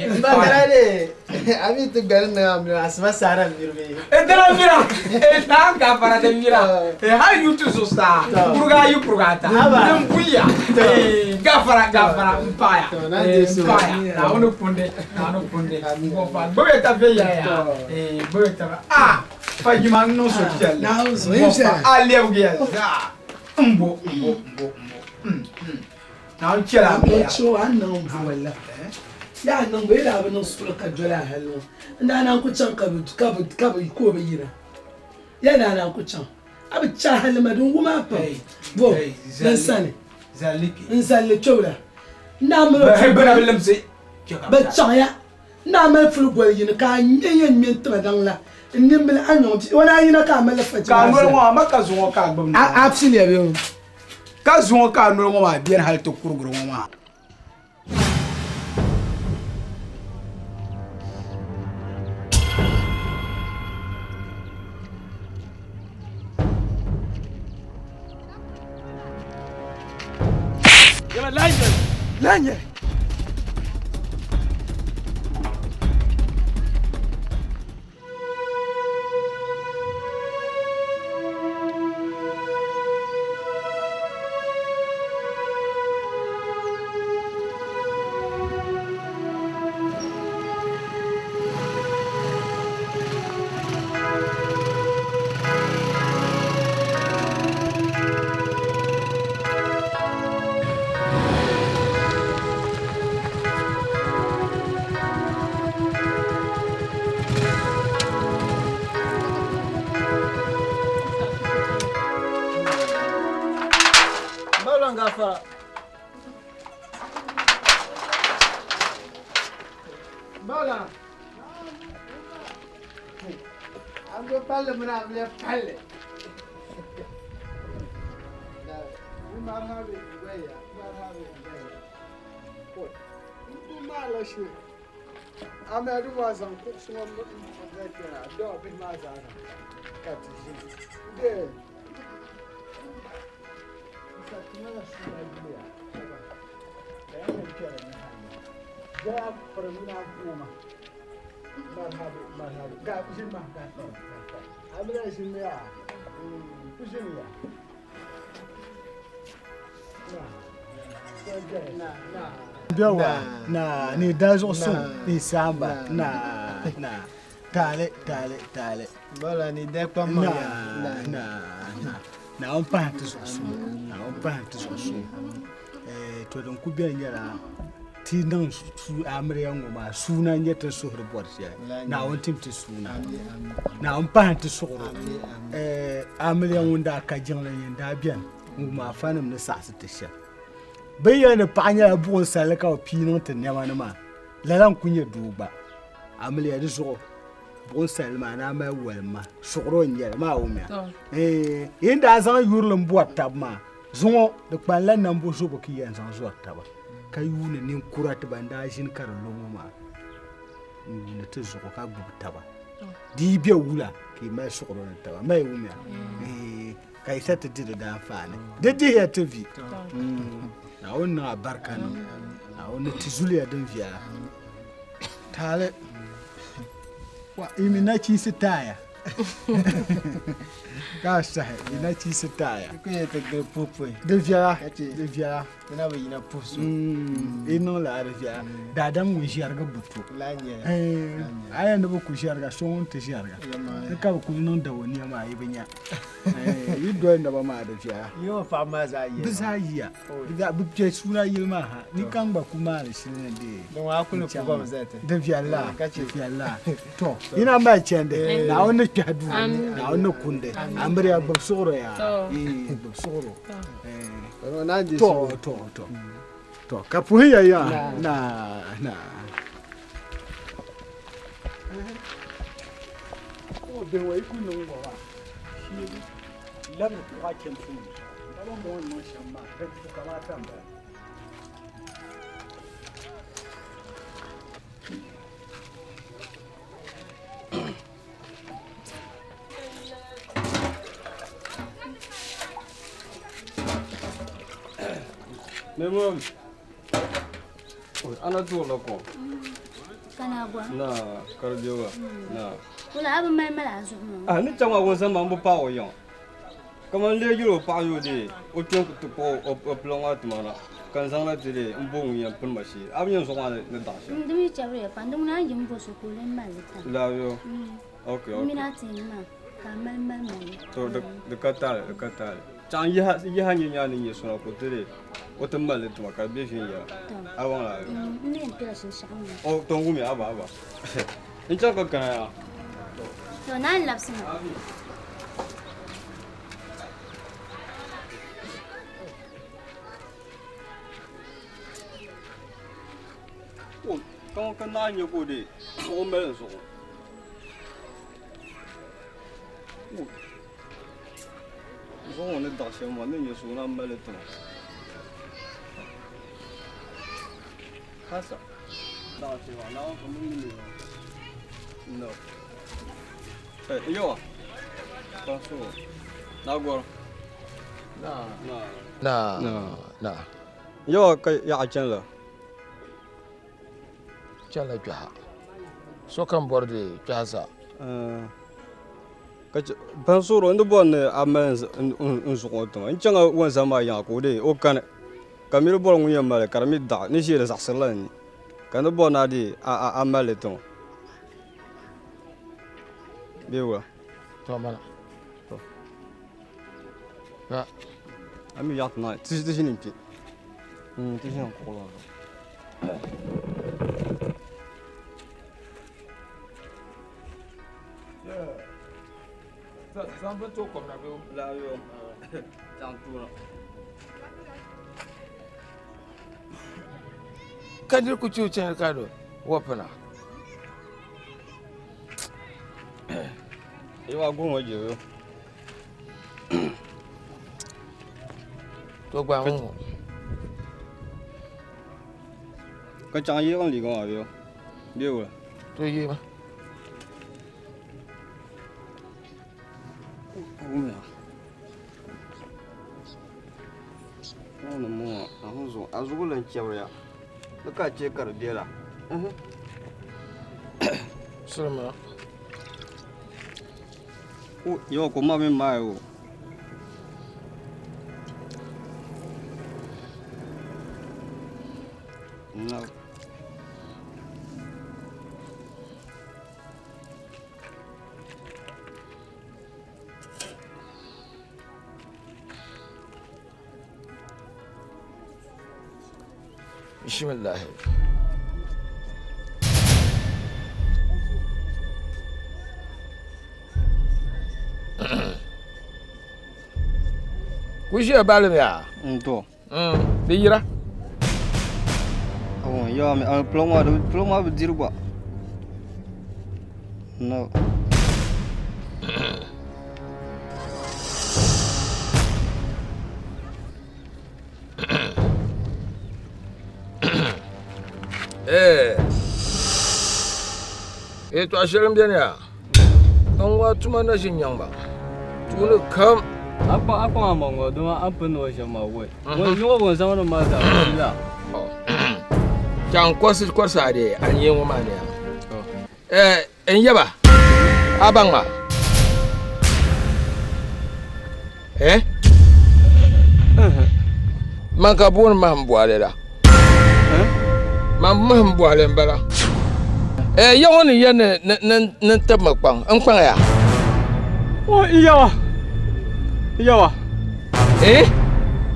Speaker 7: N ba dara dee. A mi ti gbali niŋ a mini asiba saara miri bee?
Speaker 1: Dina mira, naan gafara di mira, hali yuti zuɣusaa, kuruga ayi kuruga ata, din buya, gafara gafara n paɣaya, n paɣaya, Naawuni kundi, Naawuni kundi, n ko pa, gbubi ta viɛnyɛla ya, gbubi ta, ah, fajima n niŋ suhupiɛlli, n ko pa, a lɛbigiya zaa, n bo, n bo, n bo, n bo. Naawuni chɛla a miya.
Speaker 5: Amocho a niŋ n buwala yaa niŋ bɛ daa bi niŋ suɣili ka doli a hali ŋɔ n daa naan ku chaŋ ka bi ka bi ka bi ka o bi yina ya daa naan ku chaŋ a bi chaŋ hali ma din wum a pam bo din sani n zalli kpewula n daa mali o bi chaŋ ya n daa mali puli goli yini ka a ŋme yɛn ŋme n tima daŋ la n nimbila a nyɔŋ o daa yina ka a mali fa
Speaker 1: Ka a noli ŋɔ a ma ka zuŋɔ ka a gbubi
Speaker 5: a piliya bɛ ŋɔ
Speaker 1: Ka zuŋɔ ka a noli ŋɔ maa beni hali ti kurigiri ŋɔ maa.
Speaker 8: Yɛla lan nyɛli, lan nyɛli.
Speaker 7: An do palli mini amiliya palli.
Speaker 4: Amadu maa zaŋ kuɣusi ŋɔ n-zaŋ kpɛna, dɔɔ bihi maa zaa zaŋ ka ti ʒini. Dee, n-satima la suuna yuya, ka ya yɛn kpɛri ni ha ni. Jaya piri mini a gooma. Marhabi, marhabi. Ga, ʒini ma, ga, ga, ga. Amiliya ʒini ya, ku ʒini ya. Bɛwa na ni da zuɣu suŋ ni saamba na na taali taali taali.
Speaker 7: Bala ni da kpam ma ya.
Speaker 4: Na na na Naawuni pahi ti zuɣu suŋ Naawuni pahi ti zuɣu suŋ eh to din ku beni nyɛla ti niŋ amiliya ŋɔ maa suuna n-nyɛ ti suhuri bɔri shɛli Naawuni tim ti suuna Naawuni pahi ti suɣuro eh amiliya ŋun daa ka jiŋli n-yɛn daa beni n-wum afanim ni saɣisi ti shɛm bɛ yɛli ni paɣa nyɛla buɣim salli ka bɛ pii niŋ ti nɛma ni maa lala n-ku nyɛ doo gba amiliya di zuɣu buɣim salli maa ni a mali wolim ma suɣuro n-nyɛ li maa wumya eh yin daa zaŋ yurilim bɔri taba maa zuŋɔ di kpanila nambo zobu ka yi yɛn zaŋ zɔri taba ka yuuni ninkura ti ban daa ʒini ka di lo ŋɔ maa n-yuuni ti zuɣu ka gbubi taba di yi be wula ka yi mali suɣuro ni taba mali wumya eh ka yi sa ti di di daanfaani di dihiya ti vi Naawuni niŋ abarika niŋ Naawuni ni ti zuliya din viɛla taali wa yi mi nachiinsi taaya ka sahi yi nachiinsi taaya di viɛla di viɛla yi niŋ la di viɛla daadam ŋun ʒɛrigi bi to a yɛn ni bi ku ʒɛriga so ŋun ti ʒɛriga ni ka bi kuli niŋ dabo nɛma yi bi nya yi doli naba maa di viɛla bi zaa yiya bi kpɛ suuna yili maa ha ni kan gba ku maani shili ni dee di viɛlla di viɛlla to yina mali chɛndi naawuni ni kpɛhi duu naawuni ni kundi amiriya gbubi suɣuro yaa gbubi suɣuro to to to to ka puhi ya yaa na na bihi ŋɔ yi ku niŋ ŋɔ maa labiri kuɣa chɛmsi ŋɔ dama ŋɔ ni niŋ shɛm maa di tu kamaata n bala.
Speaker 6: Memom. Ana duɣurila kom.
Speaker 12: Kana gwa.
Speaker 6: Na karibɛwa na.
Speaker 12: Wula a bi mali mali a zuɣu ŋɔ.
Speaker 6: Ah ni chaŋ maa wunzam maa n bi paai o yiŋa. Kaman n lee yuli o paɣa yo dee o kpe ti kpuɣi o piliŋ maa tima na ka n zaŋ na ti dee n bo ŋun yɛn pini ma shee. A bi nya n zuɣu maa ni daɣi shɛm.
Speaker 12: Di mi chɛbiriya pam di ŋuna a ni yi bo so ka o lee mali li tam.
Speaker 6: Laayo. Ok ok.
Speaker 12: M mini a ti yɛn maa ka a mali mali mali.
Speaker 6: To di ka taali di ka taali. Chaŋ yiha nyɛ nyaa ni nyɛ sona ka o ti dee o ti mali li tima ka di be viɛnyɛla. A baŋ laayo.
Speaker 12: N ni yɛn kpɛla shinshaɣu ŋɔ.
Speaker 6: O to n wumiya aba aba. N chaŋ ka kana yaa.
Speaker 12: To naan labisi na.
Speaker 6: Ka ŋun ka naa nyɛ ka o dee o mali n zuɣu. Zuɣu ŋɔ ni daɣi shɛm maa ni nyɛ so na mali tiŋa. Kasa daɣi shɛm maa naa ŋun mi mi no. Hey, yawa. Kaso. Na gɔr.
Speaker 3: Na.
Speaker 6: Na.
Speaker 3: Na. Na.
Speaker 6: Yawa ka yaɣa chani la.
Speaker 3: Chanila kpɛha. Sokam bɔri di kpɛha zaa.
Speaker 6: Ka che ban suhiri o ni bɔri ni a mali n zuɣu ŋɔ tiŋa. N chaŋ a wanzam maa yiŋa ka o dee o kani ka mi di bɔri ŋun yɛn mali ka di mi daɣi ni ʒiɛ di zaɣisirila n ni ka ni bɔri ni a dee a mali li tiŋa. Bee wula?
Speaker 3: To mana.
Speaker 6: To.
Speaker 3: Ka.
Speaker 6: A mi yaɣi ti naai ti ʒini n-kpe. Ti ʒini n kuɣu maa zuɣu.
Speaker 3: Ka niri ku chɛ o chani ka do wapina.
Speaker 6: Yawa guhima je yo.
Speaker 3: To gba ŋɔ.
Speaker 6: Ka chaŋ yiɣi liiga maa bɛ bɛ wula.
Speaker 3: To yee ma.
Speaker 6: A zuɣu lan chɛbiriya di ka chɛ ka di biɛla.
Speaker 3: Silimiina.
Speaker 6: Yawa ko ma mi maai o. No.
Speaker 3: Bismillah. Kushia balim ya?
Speaker 6: Nto.
Speaker 3: Di yira.
Speaker 6: Oh, ya mi al ploma do ploma bi dir gba. No.
Speaker 3: Eh. Eh to ashirin biyar ya. An wa tuma na shin yang ba. Tuni kam.
Speaker 6: Akpa akpa ma ngo duma an pin no shem ma we. Mo ni wo bon sama ma za la.
Speaker 3: Can kwasi kwasa de an yi wa ma ne ya. Eh en yaba. Abang ma. Eh? Man ka bon ma mbuale la. Man ma mbuale mbala. Eh yawo ni ye ne ne ne tab ma kpang. En kpang ya.
Speaker 8: O yawa. Yawa.
Speaker 3: Eh?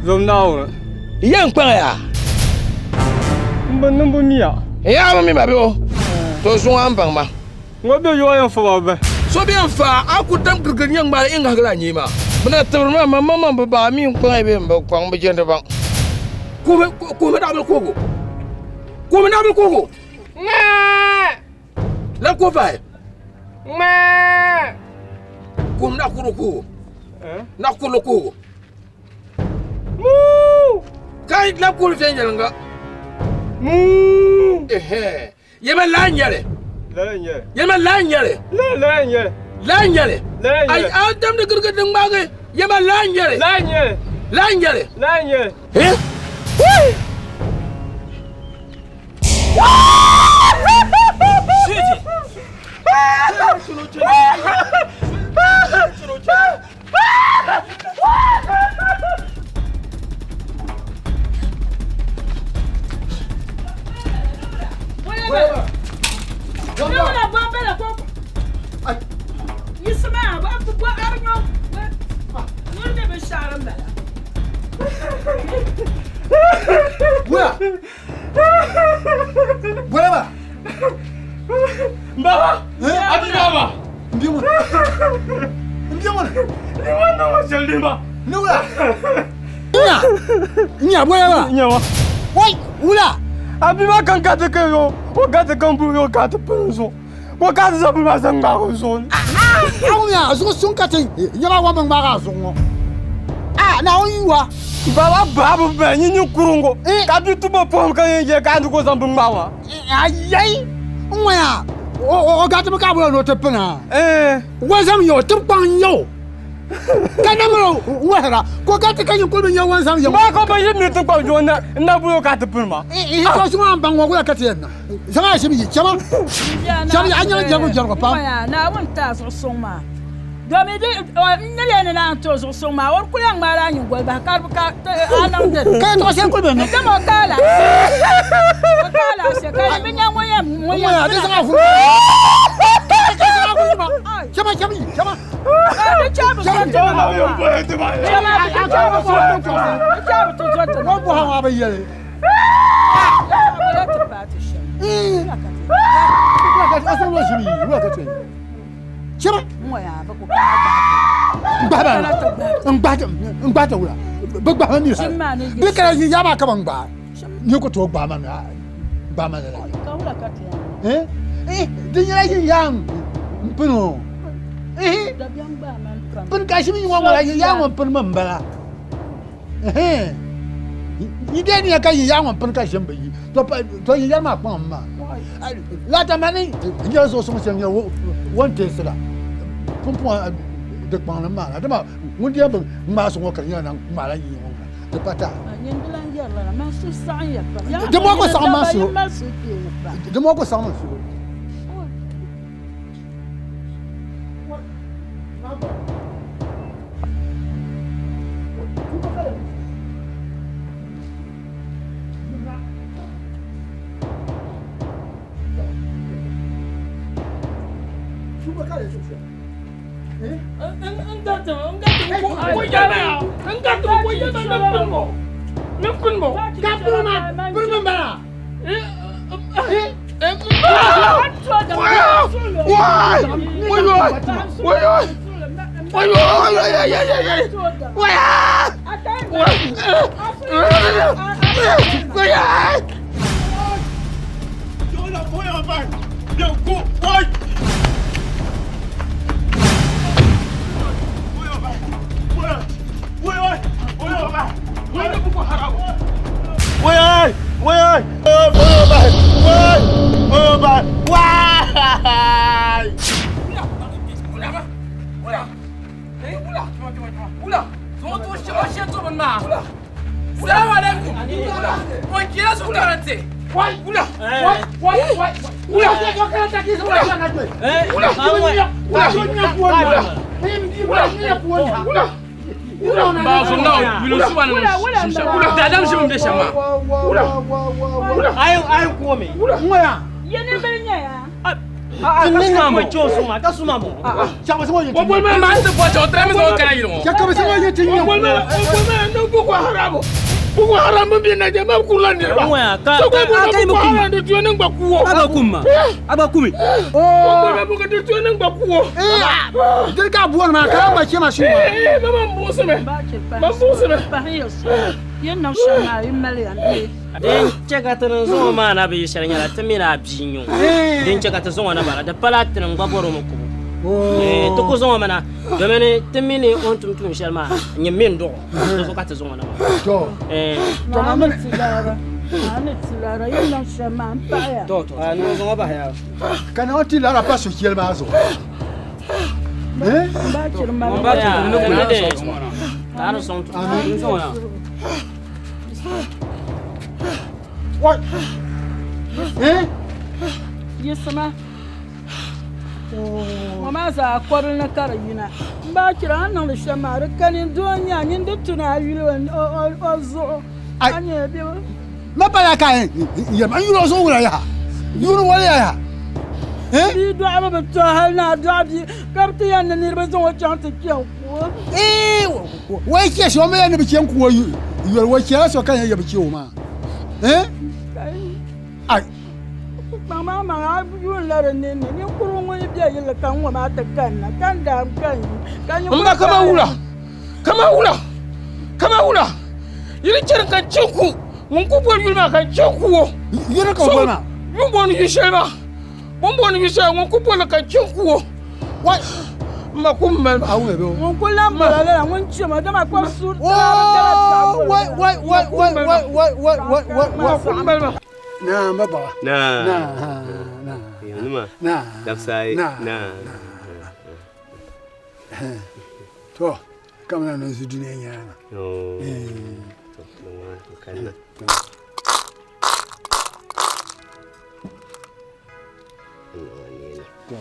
Speaker 8: Zom nawo.
Speaker 3: Ye nkpang ya.
Speaker 8: Mba numbu miya.
Speaker 3: Ya ma mi ba bo. To sun an bang ma.
Speaker 8: Ngo be yo yan fa ba.
Speaker 3: So be fa a ku tam girgir nyang ma in hagla ni ma. Muna tabir ma ma ma ba ba mi nkpang be mba kwang be jende bang. Ko me ko me dabal kogo. Ko me dabal kogo. La ko fa. Ko na kuro ko. Na kuro ko.
Speaker 8: Mu.
Speaker 3: Kai la ko fe nyanga.
Speaker 8: Mu.
Speaker 3: Eh Yema la nyale.
Speaker 8: La nyale.
Speaker 3: Yema la nyale.
Speaker 8: La nyale.
Speaker 3: La nyale.
Speaker 8: La nyale.
Speaker 3: Ay adam de girgir ding mage. Yema la nyale.
Speaker 8: La nyale.
Speaker 3: La nyale.
Speaker 8: La nyale.
Speaker 3: Eh?
Speaker 8: Baba! Abi baba!
Speaker 4: Ndiyo. Ndiyo.
Speaker 8: Ni wa shalima.
Speaker 4: Nula. Nya. Nya boya ba.
Speaker 8: Nya wa.
Speaker 4: Wai, wula.
Speaker 8: Abi ma kan ka te ke yo. O ka te kan bu yo ka te penso. O ka te zabu ma zanga ko so.
Speaker 4: Ah, ah, ya, zo sun ka te. Nya ba wa ma ga zo ngo. Ah, na o yiwa.
Speaker 8: Baba babu be ni ni kurungo. Ka bi tubo pom ka ye ka ndu ko zambu ma wa.
Speaker 4: Ayai. Nwa ya. O ga te ka bo no te pena.
Speaker 8: Eh.
Speaker 4: Wa zam yo te pan yo. Ka na mo wa ra. Ko ka te ka ni ko be nya wa zam yo.
Speaker 8: Ba ko ba yi mi te pa jo na na bu yo ka te pena ma.
Speaker 4: Eh, eh, so so an bang wa ka te na. Zama shi mi chama. Chama anya jago jago pa.
Speaker 9: Ya na won ta so so ma. Do mi di ne le na to so so ma. Or ku yang ma la nyu gol ba ka ka anan de.
Speaker 4: Ka to sen ko be na.
Speaker 9: Ka mo ka la. Ka la se ka mi nya mo ya mo ya.
Speaker 4: Ya de zama fu. Chama chama chama.
Speaker 9: Ka chama
Speaker 8: chama yo bo te ba.
Speaker 9: Chama chama chama to zo to.
Speaker 4: Mo bo ha wa ba yele. Chama. Ngba ngba ta wula. Ba gba mi ha. Bi kala yi ya ba ka ban gba. Ni ko to gba ma mi gba ma la.
Speaker 9: Ka wula ka te.
Speaker 4: Eh? Eh, di nyala yi yang. Mpino.
Speaker 13: Pini ka shimi ŋɔ ŋɔ yi yaa ŋun pini mi m-bala. Yi dee niya ka yi yaa ŋun pini ka shim bi yi. To yi yɛri maa kpaŋ maa. Lata ma ni nyɛla zuɣu suŋ shɛm nyɛ o ni teesi la. Pumpɔŋɔ di kpaŋ ni maa dama ŋun di yɛn bi ŋmaai so ŋɔ ka di nyɛla na ŋmaala yi ŋɔ ŋuna di pa taai. Di mɔɣu ku saɣim maa suhu. Di mɔɣu ku saɣim n suhu.
Speaker 14: Din chɛ ka ti ni zaŋ o maa na bi yi shɛli nyɛla ti mini a bia n-nyɛ o. Din chɛ ka ti zaŋ o na bala, di pala ti ni gba bɔr o mi kubu. Ti ku zaŋ o mi na domin ti mi ni o ni tum tuun shɛli maa nyɛ mi n-duɣ o, di zuɣu ka ti zaŋ o na maa.
Speaker 13: Ka Naawuni ti lara pa sucheli maa zuɣu.
Speaker 9: Yisima ŋɔ maa zaa kɔbili ni ka di yina m baa chira a ni niŋdi shɛm maa di kani doo n nyɛ a nini di tuni a yuli o zuɣu a nyɛ bɛ
Speaker 13: Ma pala ka n yɛli n yuli o zuɣu wula yaha yuli waliya yaha.
Speaker 9: Bia dɔɣibu bi to hali ni a dɔɣi bia ka bi ti yɛn ni niriba zaŋ o chaŋ ti kpe n-ku o.
Speaker 13: O yi chɛ so, o mi yɛn ni bi chɛ n-ku o yoli, o chɛla so ka yɛn yɛ bi chɛ o maa. Ai.
Speaker 9: Kpaŋ maa maŋ a yuun la di ninni, ninkurigu ŋun yi be yilli ka ŋ-ŋɔ maa ti kanna, ka n daam ka n yi, ka
Speaker 3: M ba kaman wula, kaman wula, kaman wula, yi di chɛri ka n chɛ n-ku ŋun ku boli yuli maa ka n chɛ n-ku o.
Speaker 13: Yuli ka o boli maa?
Speaker 3: Yuli booni yu shɛli maa, bɛ ni booni yu shɛli ŋun ku boli ka n chɛ n-ku o. Wai, m ma kum mali ma.
Speaker 9: Ŋun ku lan boli a lala ŋun chɛ ma, dama kpab suuri tala bi tala biɛɣu boli
Speaker 13: Wai, wai, wai, wai, wai, wai, wai, wai, wai,
Speaker 3: M ma kum mali ma.
Speaker 13: Na, ma baɣa.
Speaker 15: Na.
Speaker 13: Na, na.
Speaker 15: Yanima.
Speaker 13: Na.
Speaker 15: Dabisa ayi.
Speaker 13: Na.
Speaker 15: Na.
Speaker 13: To, kamina niŋ zi dunia nyaanga.
Speaker 15: Oh. To, niŋ kanna.
Speaker 13: To.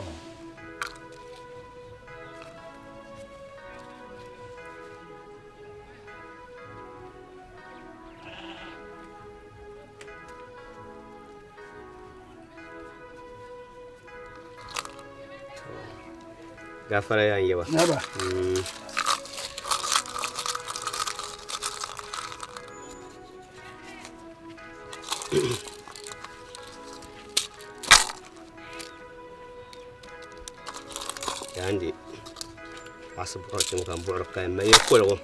Speaker 15: Gafara yan yaba.
Speaker 13: Yaba.
Speaker 15: Yandi. Wasu buɣuri tim ka buɣuri ka ma ye koligu.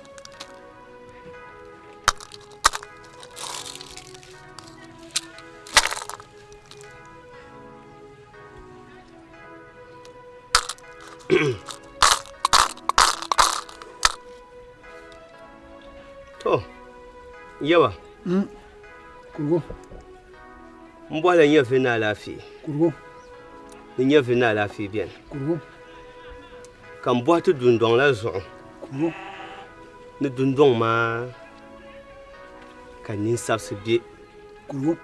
Speaker 15: To, yaba.
Speaker 13: Kurugu.
Speaker 15: N bɔhila nyɛvili ni alaafee.
Speaker 13: Kurugu.
Speaker 15: Ni nyɛvili ni alaafee beni.
Speaker 13: Kurugu.
Speaker 15: Ka n bɔhi ti dundɔŋ la zuɣu.
Speaker 13: Kurugu.
Speaker 15: Ni dundɔŋ maa ka ninsabisi be.
Speaker 13: Kurugu.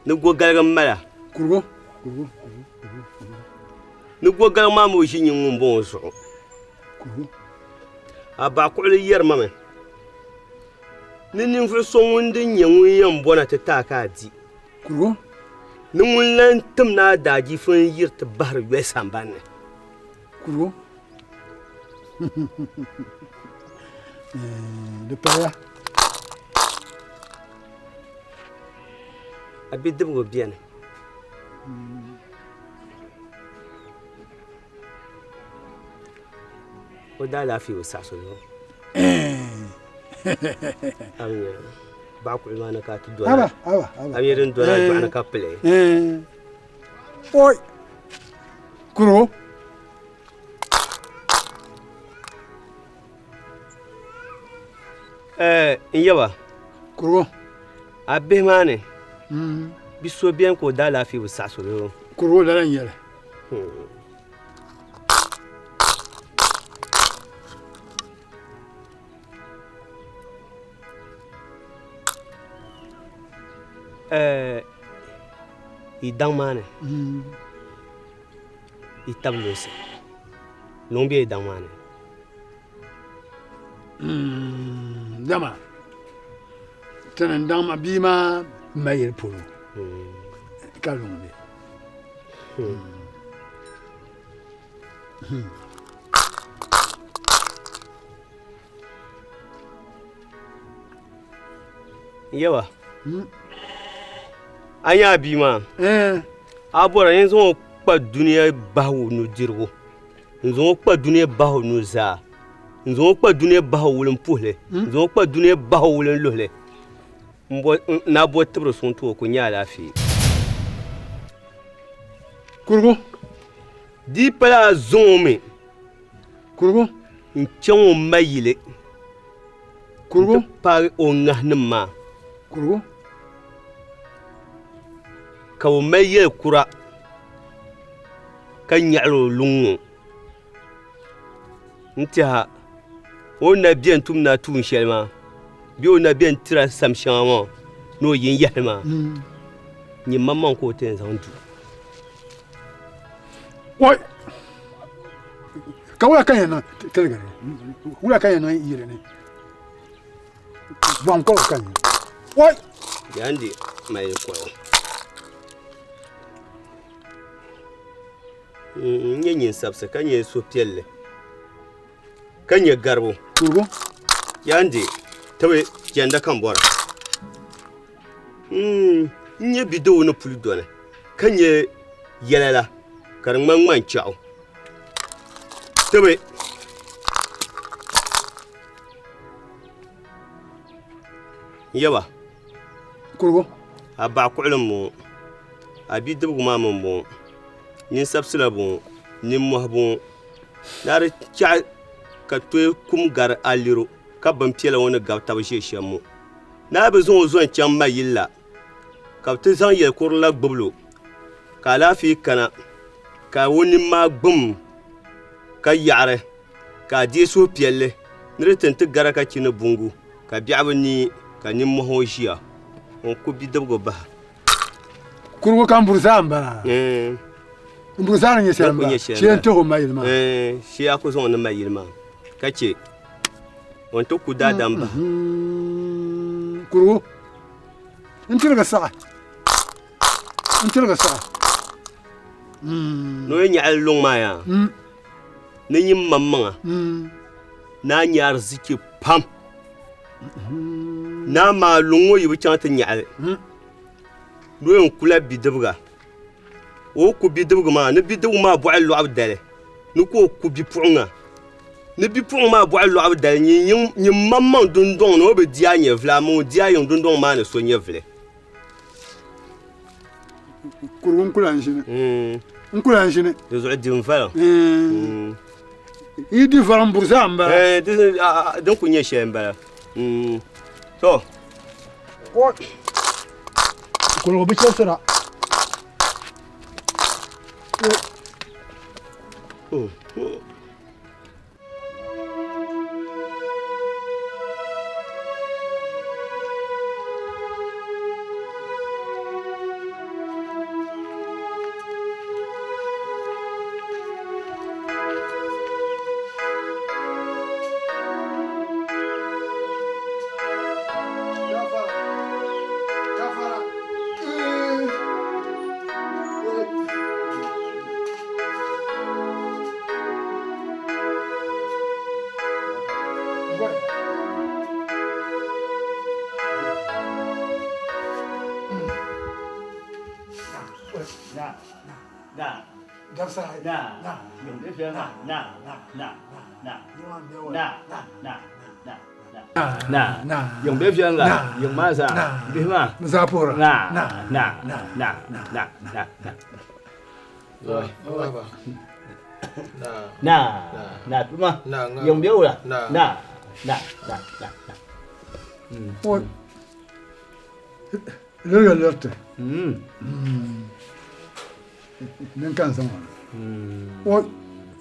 Speaker 15: Ni gogaligi m-mala.
Speaker 13: Kurugu.
Speaker 15: Ni gogaligi maa mi o ʒi nyin ŋun bɔŋɔ zuɣu.
Speaker 13: Kurugu.
Speaker 15: A baɣa kuɣili yɛri ma mi ni ninvuɣ so ŋun din nyɛ ŋun yɛn bɔna ti ti a ka a di.
Speaker 13: Kurugu.
Speaker 15: Ni ŋun lan tim ni a daajiifu n-yiri ti bahiri yoli samban ni.
Speaker 13: Kurugu. Di paliya.
Speaker 15: A bidibigu beni. O daalaafee bi saɣisi zuɣu. A bi nya baɣa kuɣili maa ni ka a ti dɔna.
Speaker 13: Haba, haba, haba.
Speaker 15: A mi din dɔna a dɔɣini ka pili.
Speaker 13: Oi! Kuro.
Speaker 15: N yaba.
Speaker 13: Kuro.
Speaker 15: A bihi maa ni. Bi so beni ka o daalaafee bi saɣisi zuɣu.
Speaker 13: Kuro lala n nyɛli.
Speaker 15: Yi daŋ maa ni yi tabi lunsi luŋ bɛ yi daŋ maa ni
Speaker 13: Dama tini n daŋ maa bia maa ma yili polo ka luŋ bɛ.
Speaker 15: Yawa a nya a bia maa a bɔra n zaŋ o kpa dunia bahi o nudirigu n zaŋ o kpa dunia bahi o nuzaa n zaŋ o kpa dunia bahi o wulimpuhili n zaŋ o kpa dunia bahi o wulinluhili n a bo tibiri suŋ ti o ku nya alaafee.
Speaker 13: Kurugu.
Speaker 15: Di pala a zaŋ o mi.
Speaker 13: Kurugu.
Speaker 15: N chaŋ o ma yili.
Speaker 13: Kurugu.
Speaker 15: N ti paagi o ŋahinim maa.
Speaker 13: Kurugu.
Speaker 15: Ka o mali yɛli kura ka nyaɣiri o luŋ ŋɔ. N tɛha o ni na beni tum na tuun shɛli maa bee o ni na beni tira sam shɛŋa maa ni o yin yɛhili maa nyin maŋmaŋ ka o ti yɛn zaŋ du.
Speaker 13: Oi! Ka wula ka yɛn niŋ tiligiri ni? Wula ka yɛn niŋ yili ni? Bɔhim kɔbu ka nyɛ. Oi!
Speaker 15: Yandi mali kɔbu. N nyɛ nyinsabisi ka nyɛ suhupiɛlli ka nyɛ garibu.
Speaker 13: Kurigu.
Speaker 15: Yandi tibi jɛnda ka n bɔra. N nyɛ bidoo ni puli dɔni ka nyɛ yɛla la ka di ŋmani ŋmanchɛɣu. Tibi. Yaba.
Speaker 13: Kurigu.
Speaker 15: A baɣa kuɣili m-bɔŋɔ. A bidibigu maa mi m-bɔŋɔ. Ninsabisila bɔŋɔ, nimmɔhi bɔŋɔ. Ni a di chaɣi ka tooi kum gari a liro ka bimpiɛla ŋɔ ni gabi taba ʒe shɛm ŋɔ. Ni a bi zaŋ o zo n-chaŋ ma yili la, ka bɛ ti zaŋ yɛlikurili la gbibili o, ka alaafee kana, ka o nini maa gbum ka yaɣiri, ka a deei suhupiɛlli ni di ti ni ti gara ka chi ni buŋgu, ka biɛɣu bi neei, ka nimmɔhi ŋɔ ʒiya, o ni ku bidibigu bahi.
Speaker 13: Kurigu ka n buri saa m-bala. N buri saa ni nyɛ shɛli m-bala. Shee n-tih o ma yili maa.
Speaker 15: Shee a ku zaŋ o ni ma yili maa ka chɛ o ni ti ku daadam bahi.
Speaker 13: Kurigu n tiligi saɣi. N tiligi saɣi.
Speaker 15: Ni o yi nyaɣili luŋ maa yaa ni nyin maŋmaŋa ni a nya arzichi pam. Ni amaa luŋ ŋɔ yi bi chaŋ ti nyaɣili ni o yɛn kula bidibiga. O ku bidibiga maa ni bidibiga maa bɔɣu lɔɣibu dali ni ka o ku bipuɣiŋga. Ni bipuɣiŋga maa bɔɣu lɔɣibu dali nyin maŋmaŋ dundɔŋ ni o bi di a nyɛvili amaa o di a yiŋ dundɔŋ maa ni so nyɛvili.
Speaker 13: Kurigu n kula n-ʒini. N kula n-ʒini.
Speaker 15: Di zuɣu di n-vali.
Speaker 13: Yi di vari m-buri zaa m-bala.
Speaker 15: Din ku nyɛ shɛli m-bala. To.
Speaker 13: Kuligu bi chɛsira.
Speaker 15: Na. Yiŋ be viɛlli la, yiŋ maa zaa, bihi maa.
Speaker 13: Zaa puhira.
Speaker 15: Na. Na. Na. Na. Na. Na. Na. Na. Tuma. Yiŋ be wula. Na. Na. Na. Na. Na.
Speaker 13: Liriga liriti. Din ka n zaŋ ŋɔ o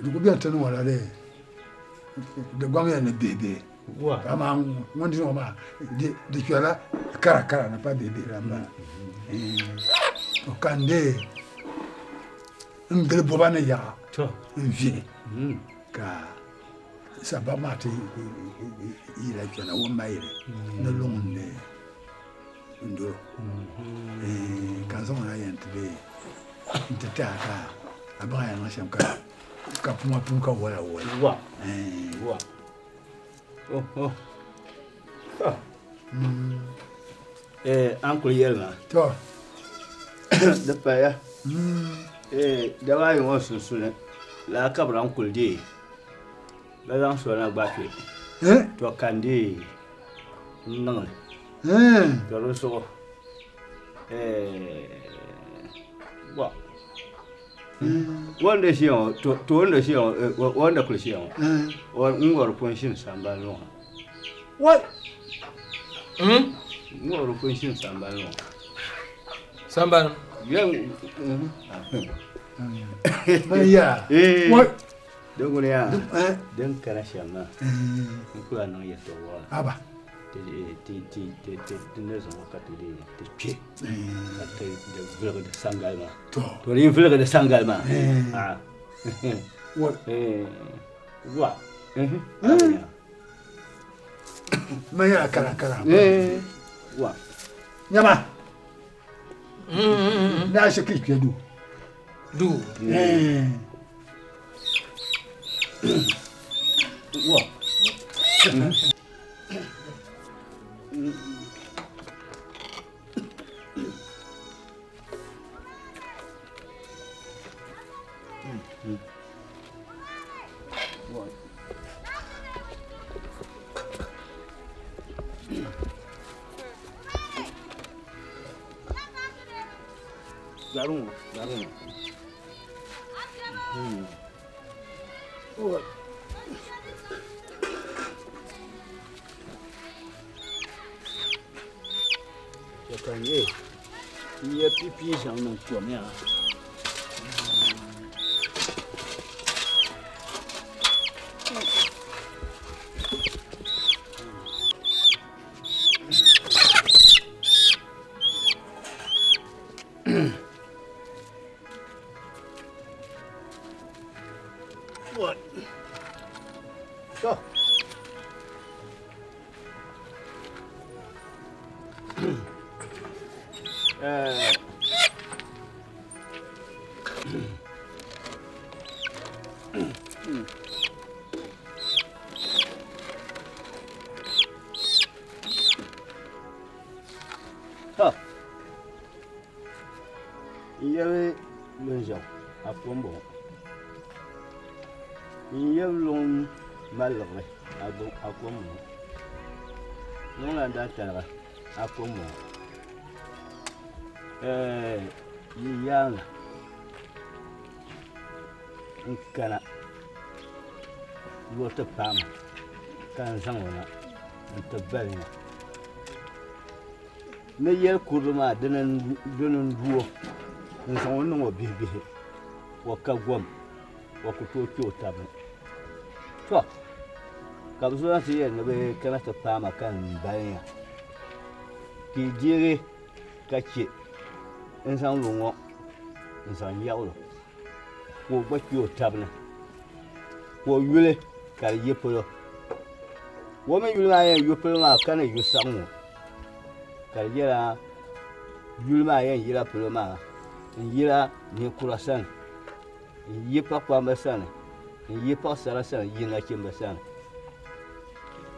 Speaker 13: di ku bɛni ti ni ŋɔ la dee di gɔŋya ni bihi bihi amaa ŋun di ŋɔ maa di kpɛrila kara kara ni pa bihi bihi la m-bala to ka n dee n gili bɔba ni yaɣa n vihi ka sagbana maa ti yila kpɛna o mayili ni luŋ n dee n doro ka n zaŋ na yɛn ti dee n ti ti a ka a baŋ a yɛn niŋ shɛm ka puma pum ka wala wala
Speaker 15: wa wa an kuli yɛli ma
Speaker 13: to
Speaker 15: di paya daba ayi ŋɔ sunsuuni laa ka bi lahi kuli deei Bɛ zaŋ soli na gba kpe. To ka n deei n niŋ li. To di zuɣu wa o ni ʒiya ŋɔ to o ni ʒiya ŋɔ o ni kuli ʒiya ŋɔ n ŋɔri pun ʒini sambani ŋɔ. N ŋɔri pun ʒini sambani ŋɔ.
Speaker 3: Sambani?
Speaker 13: Ya.
Speaker 15: Din ŋuni yaa din kana shɛm maa n kuli niŋ yɛltɔɣa waɣala
Speaker 13: aba
Speaker 15: ti ti ti ti ti ti ni zaŋ ka ti di ti kpɛ ka ti di viligi di sangali maa to di yi viligi di sangali maa wa
Speaker 13: man yɛla kara kara
Speaker 15: wa
Speaker 13: nyama n'a se k'i kpɛ du
Speaker 3: du
Speaker 15: wa Garu, garu. Ka n yɛ n yɛ pipi zaŋ niŋ kom yaa. To. To. N yɛli lunʒiɛɣu a ko m-bɔŋɔ. N yɛli luŋ maliɣili a ko m-bɔŋɔ. Luŋ lan daa tariga a ko m-bɔŋɔ. Yi yaaŋa n kana luɣi ti paai ma ka n zaŋ o na.
Speaker 16: n-ti balinya. Ni yɛli kurili maa dini n-du o n-zaŋ o niŋ o bihi bihi o ka gom o ku tooi kpe o tab ni. Tɔ! Ka bɛ zo na ti yɛli ni bɛ kana ti paai ma ka n balinya ka yi deegi ka chɛ n-zaŋ lo ŋɔ n-zaŋ yaɣil o ka o gba kpe o tab ni ka o yuli ka di yi polo. O mi yuli maa yɛn yu polo maa ka ni yu saɣim o ka di nyɛla yuli maa yɛn yila polo maa n-yila ninkura sani n-yi paɣakpamba sani n-yi paɣasara sani n-yi nachimba sani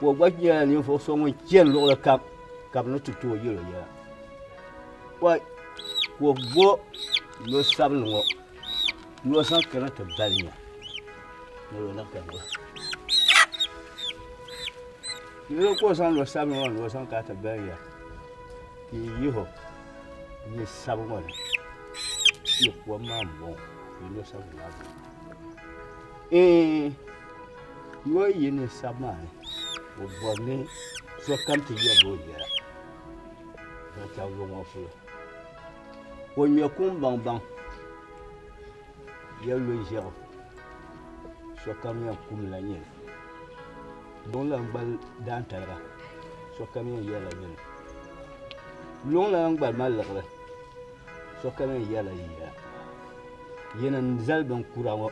Speaker 16: ka o gba nyɛla ninvuɣ so ŋun chani luɣili kam ka bɛ ni ti tooi yɛl o yɛla ka o bo no sabinli ŋɔ ni o zaŋ kana ti bali ya ni o niŋ ka ni ka o zaŋ no sabinli ŋɔ ni o zaŋ kana ti bali ya ka yi yihi o ni sabi ŋɔ ni yi kom maa m-bɔŋɔ yi no sabinli maa bɔŋɔ no yi ni sabi maa ni o bɔri ni sokam ti yɛrigi o yɛla zaŋ chaŋ luɣ ŋɔ polo o ŋmɛ kum baŋbaŋ ya lo ʒiɛɣu sokam yɛn kumla nyɛli luŋ lan gbali daantaliga sokam yɛn yɛrila nyɛli luŋ lan gbali maliɣiri sokam yɛn yɛrila yɛla yini n zali bin kura ŋɔ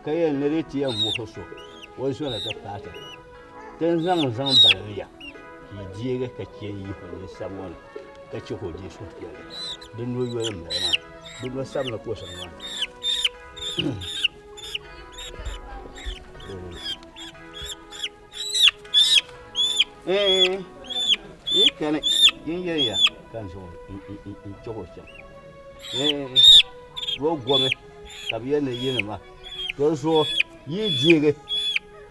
Speaker 16: ka yɛn ni di ti yɛn muhi so o zona ti paati ti ni zaŋ zaŋ baliliya ka yi deegi ka chɛ n yihi o ninsab ŋɔ ni ka chɛ ka o deei suhupiɛlli di no yoli m bala maa di no sabinli ka o zaŋ maa yi kani yin yɛliya ka n zaŋ n chɛg o chaŋ o gomi ka bi yɛli ni yinima to zuɣu yi deegi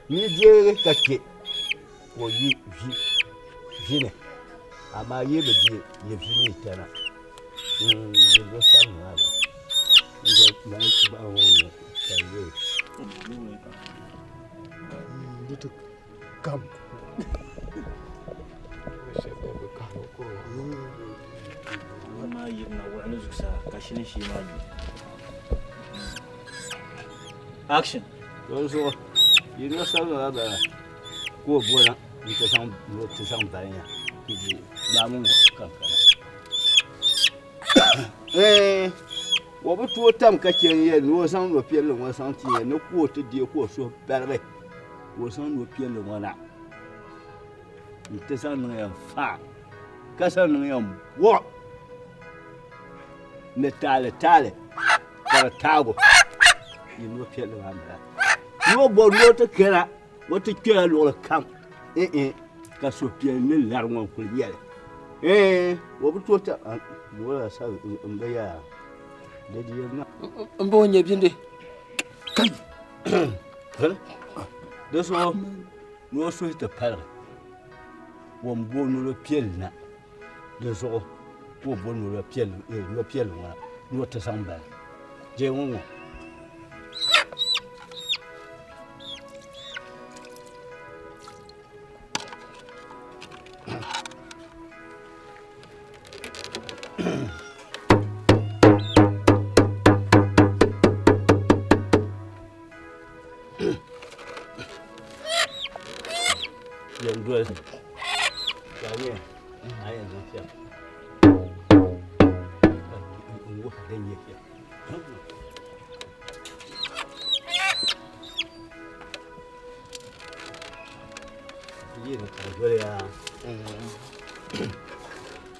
Speaker 16: yi deegi ka chɛ ka o yi vi vi ni amaa yi bi deei yi vi mi tana yi lo sabinli maa gba ka yi
Speaker 13: kam
Speaker 17: maa yirina wuɣili zuɣusaa ka shini shee maa lu. Action.
Speaker 16: Dinzuɣu yi lo sabinli maa bala ka o bona nti zaŋ ni ti zaŋ balinya n-di gbaamu ŋɔ ka n kana. Ɛɛn, o bi tooi tam ka chɛ n-yɛli ni o zaŋ no piɛlli ŋɔ zaŋ ti ya ni ka o ti deei ka o suhu paligi ka o zaŋ no piɛlli ŋɔ na nti zaŋ niŋ ya n-fa ka zaŋ niŋ ya n-buɣ ni taali taali ka di taagu yi no piɛlli maa m-bala. Ni o bɔri ni o ti kana o ti kpɛla luɣili kam eh ka suhupiɛlli ni lari ŋɔ n-kuli nyɛli eh o bi tooi ta wala sa n bi yaa di di yɛn ma
Speaker 3: n bo nyɛ bindi
Speaker 16: kai di zuɣu ni o suhu ti paligi o ni bo nolo piɛlli na di zuɣu ka o bo nolo piɛlli ŋɔ na ni o ti zaŋ bali jee ŋɔ ŋɔ Yɛn doli ka a nyɛ a yɛn zaŋ shɛm n wuhi din nyɛ shɛm.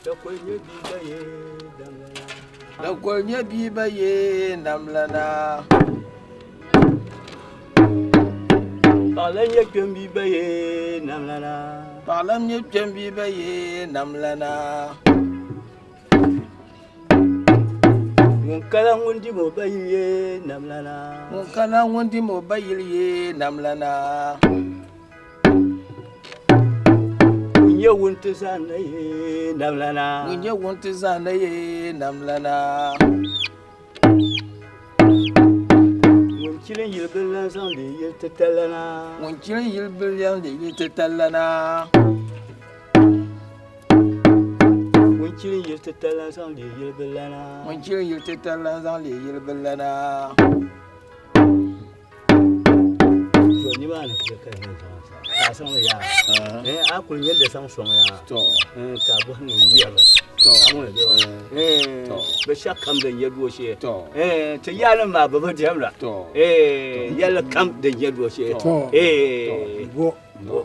Speaker 3: Dakoli nyɛ bia ba ye namlana.
Speaker 16: Paɣalam nyɛ kpɛm bia ba ye namlana.
Speaker 3: Paɣalam nyɛ kpɛm bia ba ye namlana.
Speaker 16: Ŋun kala ŋun dim o ba yili ye namlana.
Speaker 3: Ŋun kala ŋun dim o ba yili ye namlana.
Speaker 16: Ŋun nyɛ wunti zaanda ye namlana.
Speaker 3: Ŋun nyɛ wunti zaanda ye namlana.
Speaker 16: Ŋun chili yili bili zaŋ leei yili titalana.
Speaker 3: Ŋun chili yili bili zaŋ leei yili titalana.
Speaker 16: Ŋun chili yili titalana zaŋ leei yili bilana.
Speaker 3: Ŋun chili yili titalana zaŋ leei yili bilana.
Speaker 16: To nimaani ka ka yɛn zaŋ sa ka a zaŋli yaa eh a kuli nyɛ di zaŋ sɔŋ yaa to eh ka a bɔhi ni ŋmɛrili to a ŋuni bɛ eh to bɛ shɛli kam din nyɛ doo shee to eh ti yaalim maa bɛ bi diɛmda to eh yɛlli kam din nyɛ doo shee to eh bo bo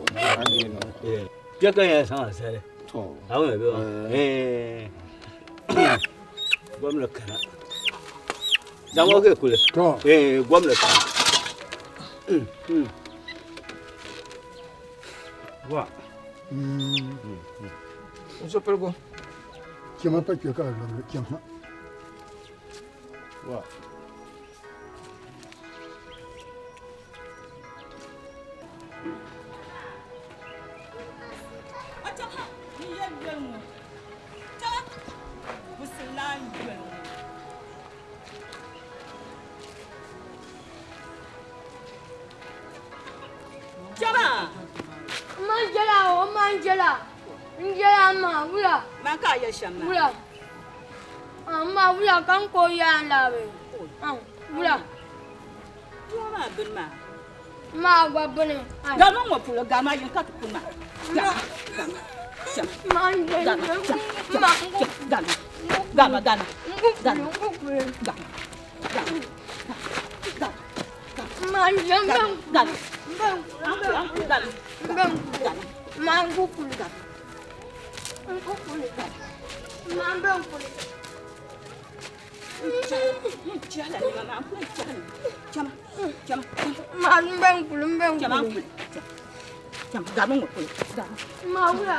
Speaker 16: eh kpɛ ka yɛn zaŋ a zali to a ŋuni bɛ eh gomna kana zaŋ o ke kuli to eh gomna kana
Speaker 3: wa n sopirigu
Speaker 13: chɛma pa kpɛ ka a lɔbili chɛm ha
Speaker 3: wa
Speaker 11: Wula. Ma wula ka n ko yaa laabi. Wula.
Speaker 9: Doo maa bini maa.
Speaker 11: Maa gba bini.
Speaker 9: Gama ŋɔ polo gama yin ka ti ku maa. Gama gama chama. Gama chama gama gama gama gama gama gama gama gama
Speaker 11: Ma n ku kuli. N ku kuli. Ma n bɛ n kuli. Ma n bɛ n kuli n bɛ n kuli. Ma wula.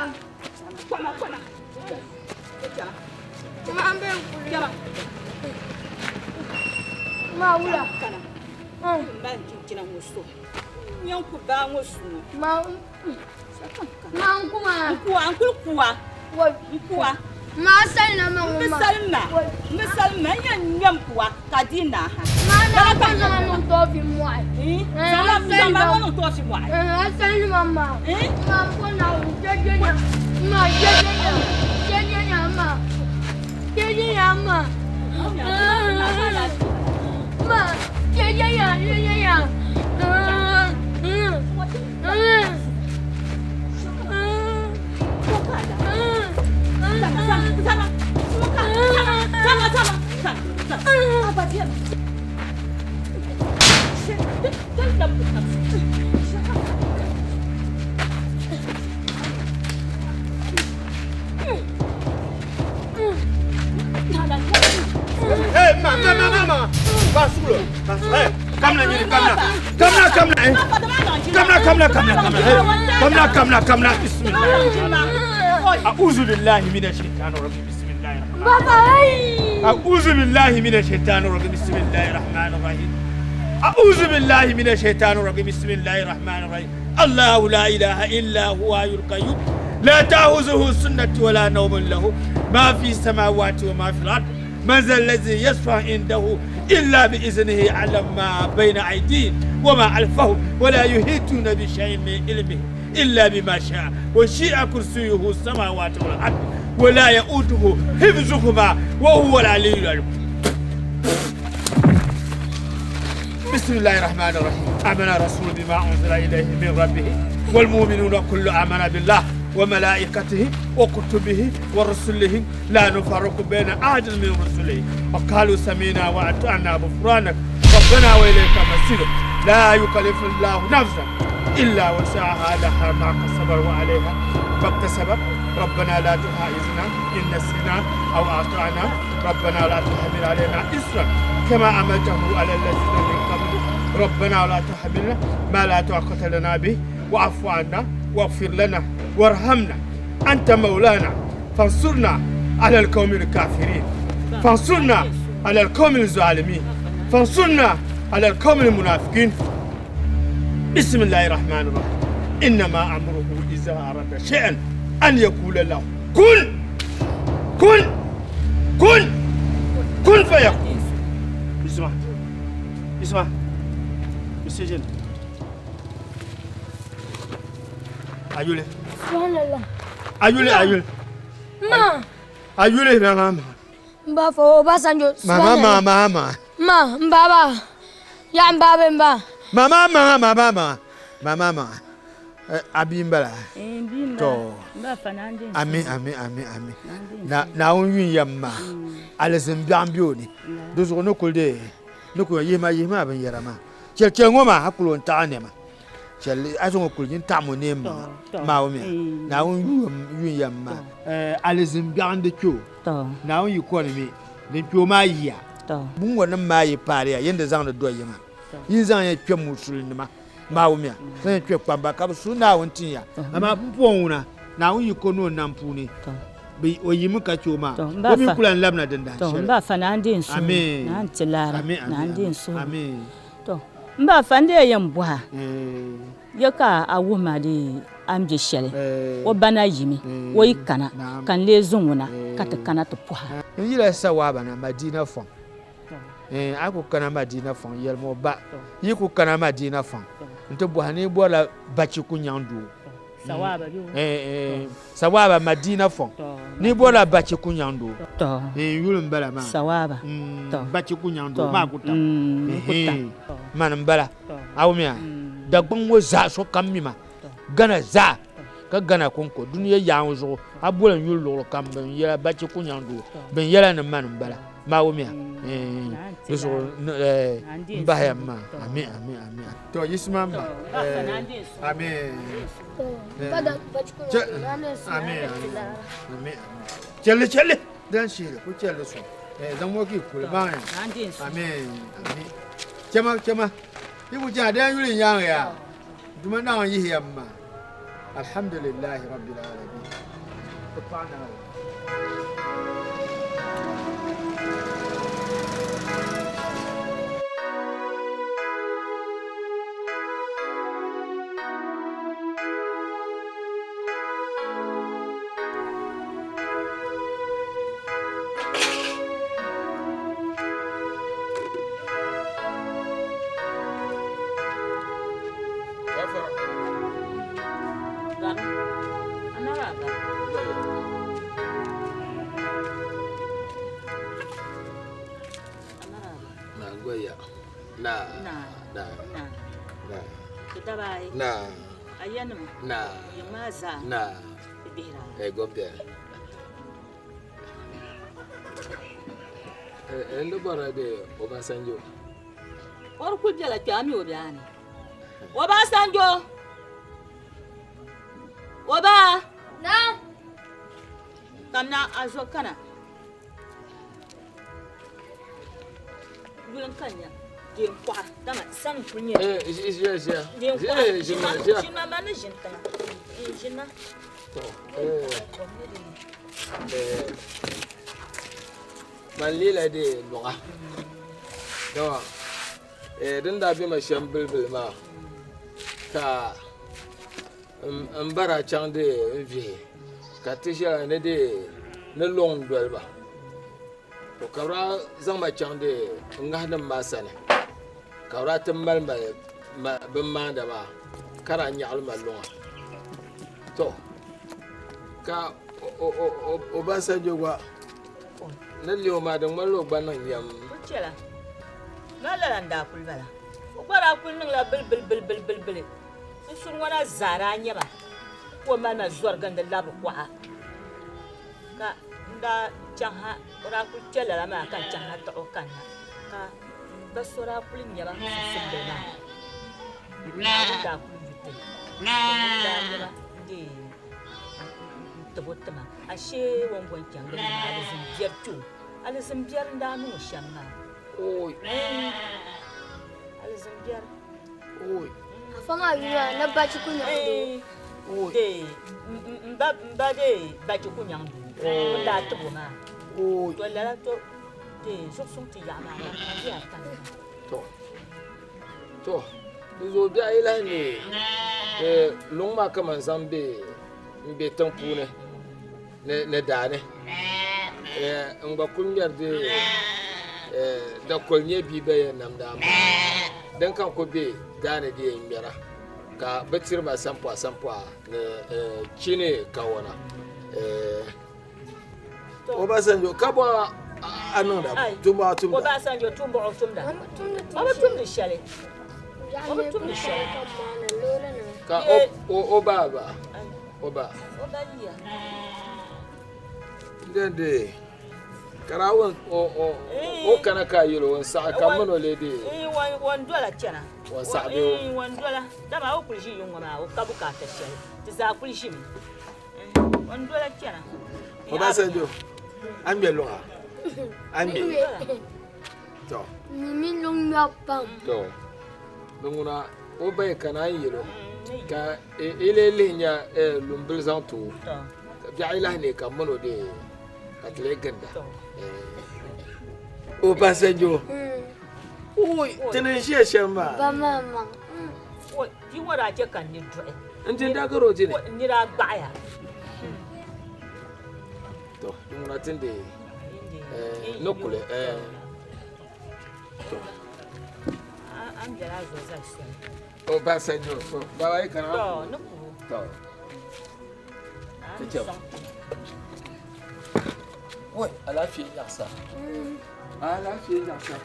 Speaker 11: Ma n bɛ n kuli. Ma wula. Ma ma n kuma.
Speaker 9: N kuwa n kuli kuwa. N kuwa.
Speaker 11: Ma salima ma ŋun ma.
Speaker 9: N bi salima n yɛn ŋmɛm kuwa ka di naa ha.
Speaker 11: Ma na ka zaŋ niŋ tɔɔfi mɔɣi.
Speaker 9: Zaŋ ma niŋ tɔɔfi mɔɣi.
Speaker 11: A salima ma. Ma ko na jeje nya. Ma jeje nya. Jeje nya ma. Jeje nya ma. Ma jeje nya jeje nya.
Speaker 4: Hey, ma, ma, ma, ma, ma. Basula. Hey, kamna nyini, kamna. Kamna, kamna, eh. Kamna, kamna, kamna, kamna. Hey, kamna, kamna, kamna. Bismillah. A'udhu billahi minash shaitani rajim. Bismillahir rahmanir
Speaker 11: Baba, hey.
Speaker 4: A'udhu billahi minash shaitani rajim. Bismillahir rahmanir rahim. A'udhu billahi minash shaitani rajim. Bismillahir rahmanir rahim. Allahu la ilaha illa huwa hayyul qayyum. La ta'khuzuhu sunnatu wa la nawmun lahu. Ma fi samawati wa ma fil ard. من ذا الذي يشفع عنده إلا بإذنه يعلم ما بين أيديهم وما خلفهم ولا يحيطون بشيء من علمه إلا بما شاء وشيع كرسيه السماوات والأرض ولا يؤوده حفظهما وهو العلي العظيم. بسم الله الرحمن الرحيم. آمن الرسول بما أنزل إليه من ربه والمؤمنون كل آمن بالله وملائكته وكتبه ورسله لا نفرق بين أحد من رسله وقالوا سمينا وأطعنا غفرانك ربنا وإليك المصير. لا يكلف الله نفسا إلا وسعها لها ما كسبت وعليها ما اكتسبت. ربنا لا تؤاخذنا إن نسينا أو أخطأنا. ربنا لا تحمل علينا إصرا كما حملته على الذين من قبلنا. ربنا لا تحملنا ما لا طاقة لنا به واعف عنا واغفر لنا وارحمنا أنت مولانا فانصرنا على القوم الكافرين، فانصرنا على القوم الظالمين، فانصرنا على القوم المنافقين. بسم الله الرحمن الرحيم. إنما أمره إذا أراد شيئا أن يقول له كن كن كن كن فيكون. اسمع اسمع. Monsieur Ayule.
Speaker 11: Subhanallah.
Speaker 4: Ayule, ayule.
Speaker 11: Ma.
Speaker 4: Ayule, mama.
Speaker 11: Mba fo Obasanjo.
Speaker 4: Mama, mama, mama.
Speaker 11: Ma, mbaba. Ya mbaba mba.
Speaker 4: Mama, mama, mama, mama. Mama, mama. Abi mbala. To. Ami, ami, ami, ami. Na na un yun yamma. Alizin biɛɣu n bɛ o ni. Di zuɣu ni kuli de ni kuli yihima yihima binyɛra maa. Chɛli chɛli ŋɔ maa a kuli o n taɣi nɛma. Chɛli a zaŋ o kuli nyin taɣim o neen maŋa. Maa o mi. Naawuni yun yɛm maa. Alizin biɛɣu n di kpe o. Naawuni yi kɔni mi din kpe o maa yiya. Bunŋɔnim maa yi paariya yin di zaŋdi do yiŋa. Yin zaŋ ya kpe musulinima. Maa o mi. Zaŋ ya kpe kpamba ka bi su Naawuni tin ya. Amaa pumpɔŋɔ ŋuna Naawuni yi ko ni o nam puuni. O yimi ka che o maa. O mi ku lan labina dindahin shɛli.
Speaker 9: N ba fa naa n deei n suhu.
Speaker 4: Amin.
Speaker 9: Naa n ti laara.
Speaker 4: Amin, amin,
Speaker 9: Naa n deei n suhu.
Speaker 4: Amin.
Speaker 9: To n ba fa n deei yɛn bɔha. Ya ka a wuhi ma di a ni be shɛli. O ba na yimi, o yi kana ka n lee zaŋ o na ka ti kana ti pɔha.
Speaker 4: N yila Sawaaba na Madina fɔŋ. A ku kana Madina fɔŋ, yɛlim o ba, yi ku kana Madina fɔŋ nti bɔhi ni yi bɔrila bachi ku nyaŋ doo.
Speaker 9: Sawaaba bɛ o.
Speaker 4: Sawaaba Madina fɔŋ ni bɔrila bachi ku nyaŋ doo. Yuli m-bala maa.
Speaker 9: Sawaaba.
Speaker 4: Bachi ku nyaŋ doo maa ku tam. Mani m-bala. A wumiya? Dagbaŋ ŋɔ zaa sokam mi ma. Gana zaa ka Gana kɔŋko dunia yaŋɔ zuɣu a boli n yuli luɣili kam bɛn yɛla bachi ku nyaŋ doo bɛn yɛla ni mani m-bala. Maa wumiya? Di zuɣu m bahiya m maa. Ami, ami, ami. To yiɣisima m ba. Ami. Ami, ami. Chɛli, chɛli. Dan shihili ku chɛli sɔŋ. Zaŋ ŋɔ ka yi kuli baŋ ya. Ami, ami. Chɛma, chɛma. Yi ku chɛna dan yuli n-yaaŋa ya. Duma Naawuni yihiya m maa. Alhamdulillahi rabbil alamin. Ti paɣi Naawuni.
Speaker 3: N bɔra de Obasanjo.
Speaker 9: O kuli bela kpe a mi o bɛ ni. Obasanjo. Oba.
Speaker 11: Na.
Speaker 9: Kamina a zo kana. Yuli n ka nya. Deen kɔɣa dama sani n kuli nyɛ.
Speaker 3: Ʒiya ʒiya.
Speaker 9: Deen kɔɣa.
Speaker 3: Ʒini ʒiya.
Speaker 9: Ʒini ma ni ʒini tiŋa. Ʒini ma.
Speaker 3: Man leela de lɔɣa. Dama din daa be ma shɛm bilibili maa ka n bara chaŋ de n vihi ka ti ʒɛla ni de ni lɔŋ doli ba. To ka bɛ daa zaŋ ma chaŋ de n ŋahinim maa sani ka bɛ daa ti mali ma bin maanda maa ka daa nyaɣili ma lɔŋa. To ka Obasanjo gba ni leo maa di ŋmanila o gba niŋ nyam.
Speaker 9: O chɛla maa lala n daa kuli bala. O gba daa kuli niŋla bilibilibilibilibili. Susuri ŋɔ na zaa daa nyɛba ka o mali ma zɔri gindi labiri kuɣa. Ka n daa chaŋ ha, o daa kuli kpe lala maa ka n chaŋ ha taɣi o kanna. Ka n ba so daa kuli nyɛba susubili maa. Naawuni daa kuli yu ti. Ka ŋun daa nyɛba n-deei n-tib o tima. Ashee o ni bɔn chaŋ gindi maa alizin biɛri kpe o. Alizin biɛri n-daa niŋ o shɛm maa. Alizin biɛri.
Speaker 11: Afa maa yuli maa ni bachi ku nyaŋ doo.
Speaker 9: Dee, m ba dee bachi ku nyaŋ doo. O daa tib o maa. To lala to dee zuɣusuŋ ti yaɣa maa ka di yaa tam maa.
Speaker 3: To, to, di zuɣu biɛɣu yi lahi nyɛ luŋ maa kaman zaŋ be n be tiŋ puuni ni daa ni. N gba kuli ŋmɛri dee dakoli nyɛ bia ba yɛn namda amaa. Din ka n ku be daani di yɛn ŋmɛra ka bɛ tiri ma sampɔɣa sampɔɣa ni chi ni kawana. Obasanjo ka bɔ a niŋda tumbɔɣu tumda.
Speaker 9: Obasanjo tumbɔɣu tumda. O bi tumdi shɛli. O bi tumdi shɛli.
Speaker 3: Ka o ba ba o ba.
Speaker 9: O ba yiya.
Speaker 3: Den de kara o o o kana ka yɛl o n saɣi ka min o lee de.
Speaker 9: Wan dola chana.
Speaker 3: Wan saɣi bee o.
Speaker 9: Wan dola. Dama o kuli ʒi yiŋ ŋɔ maa o ka bukaata shɛli. Ti zaa kuli ʒimi. Wan dola chana.
Speaker 3: Obasanjo a ŋmɛ luŋa a ŋmɛ to.
Speaker 11: Ni mi luŋ ŋmɛbu pam.
Speaker 3: To di ŋuna o ba yi kana n yɛl o ka i lee lihi nya lumbili zaŋ ti o ka biɛɣu yi lahi ne ka min o de ka ti lee ginda. Obasanjo oi ti ni ʒiya shɛm maa.
Speaker 11: Ba maa maŋ.
Speaker 9: Oi bia ŋɔ daa chɛ ka n ni duɣi.
Speaker 3: N ti daa gari o dini.
Speaker 9: N ni daa gbaɣiya.
Speaker 3: To di ŋuna ti ni ni kuli to.
Speaker 9: An biɛla a zuɣu zali soli.
Speaker 3: Obasanjo so baba yi kana.
Speaker 9: To ni kuli.
Speaker 3: To. Ti chɛba. Oi alaafee nyaɣisa. Alaafee nyaɣisa.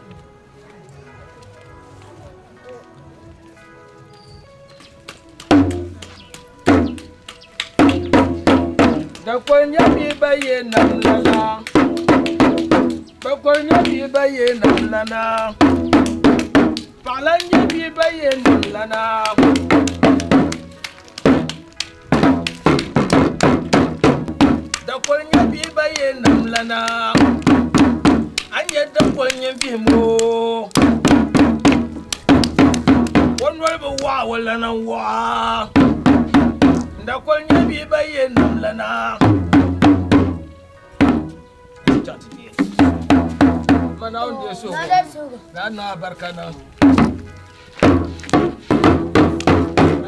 Speaker 3: Dakoli nyɛ bia ba ye nam lana. Dakoli nyɛ bia ba ye nam lana. Paɣala nyɛ bia ba ye nam lana. Dakoli nyɛ bia ba ye nam lana. A nyɛ dakoli nyɛ vihim o. O noli bi waɣa o lana waɣa. Dakoli nyɛ bia ba ye nam lana. Ma Naawuni deei suhigu. Na niŋ abarika niŋ.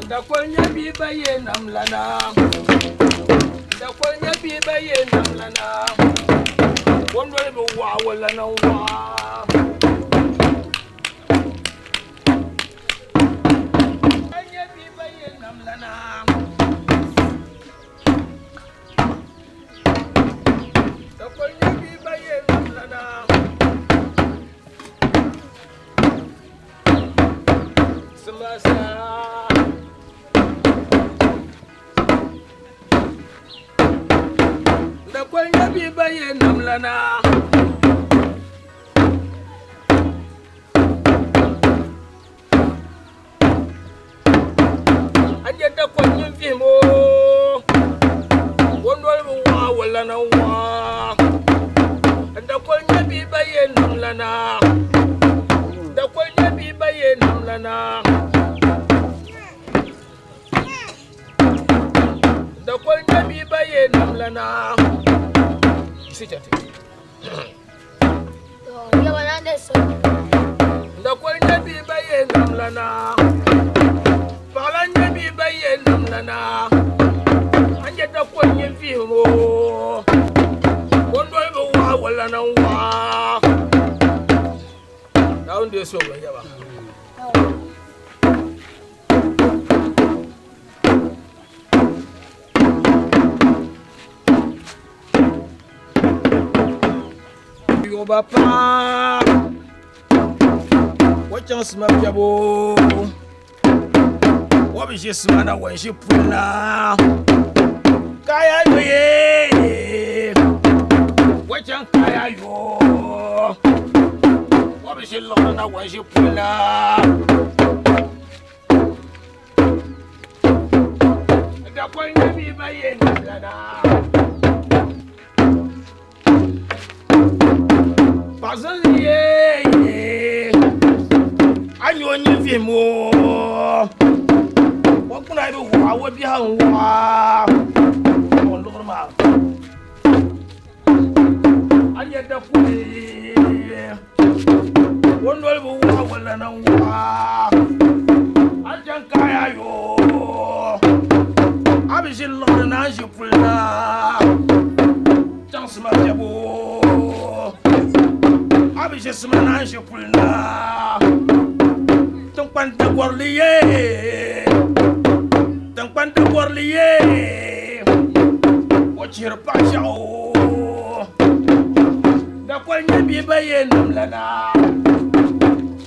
Speaker 3: Dakoli nyɛ bia ba ye nam lana. Dakoli nyɛ bia ba ye nam lana. O noli bi waɣa o lana waɣa. Nyɛ bia ba ye nam lana. Dakoli nyɛ bia ba ye nam lana. Simasa. Dakoli nyɛ bia ba ye nam lana. A nyɛ dakoli nyɛ vihim o. O noli bi waɣa o lana waɣa. Dakoli nyɛ bia ba ye nam lana. Dakoli nyɛ bia ba ye nam lana. Dakoli nyɛ bia ba ye nam lana. Dakoli nyɛ bia ba ye nam lana. Paɣala nyɛ bia ba ye nam lana. A nyɛ dakoli nyɛ vihim o. O noli bi waɣa o lana waɣa. Naawuni deei suhigu n yaba. Yuɣuba paɣa o chaŋ sima piɛbu o bi ʒi sima na wan ʒi puli na kaya yo ye o chaŋ kaya yo o bi ʒi liɣiri na wan ʒi puli na. Dakoli nyɛ bia ba ye nam lana. Paɣa zinli ye a nyɛ o nyɛ vihim o. O kpuna yi bi waɣa o biɛha n waɣa. O liɣiri maa. A nyɛ dakoli o noli bi waɣa o lana n waɣa. A chaŋ kaya yo a bi ʒi liɣiri na n ʒi puli na. Chaŋ sima piɛbu a bi ʒi sima na n ʒi puli na. dagorili ye tinkpan dagorili ye o chihiri paɣa shɛɣu dakoli nyɛ bia ba ye namlana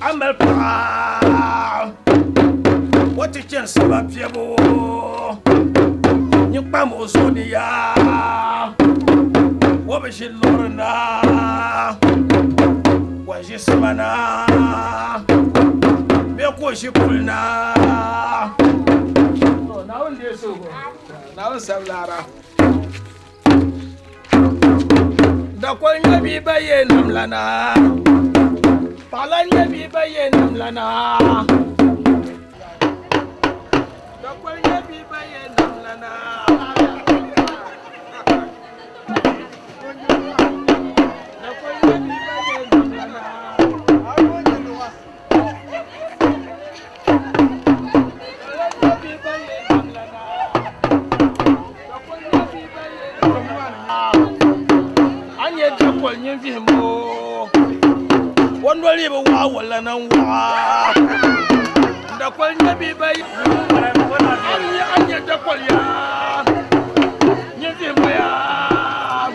Speaker 3: a mali paɣa o ti chani saba piɛbu nyin kpam o zuɣu ni yaa o bi ʒi liɣiri na wa ʒi sima na bee ka o ʒi puli na Naawuni deei suhigu Naawuni sabi laara Dakoli nyɛ bia ba ye namlana paɣala nyɛ bia ba ye namlana Dakoli nyɛ bia ba ye namlana Dakoli nyɛ bia ba ye namlana A nyɛ dakoli nyin vihimbo o noli bi waɣa wala na waɣa dakoli nyɛ bia ba a nyɛ dakoli yaa nyin vihimbo yaa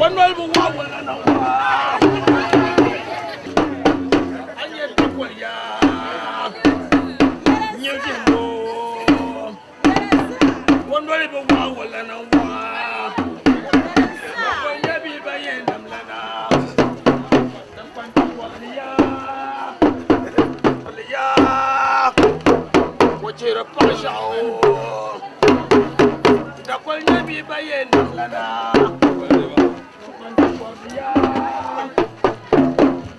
Speaker 3: o noli bi waɣa wala na waɣa a nyɛ dakoli yaa nyin vihimbo o noli bi waɣa wala na waɣa dakoli nyɛ bia ba yɛn namlana O chihiri paɣa ʒiɛɣu dakoli nyɛ bia ba yɛn namlana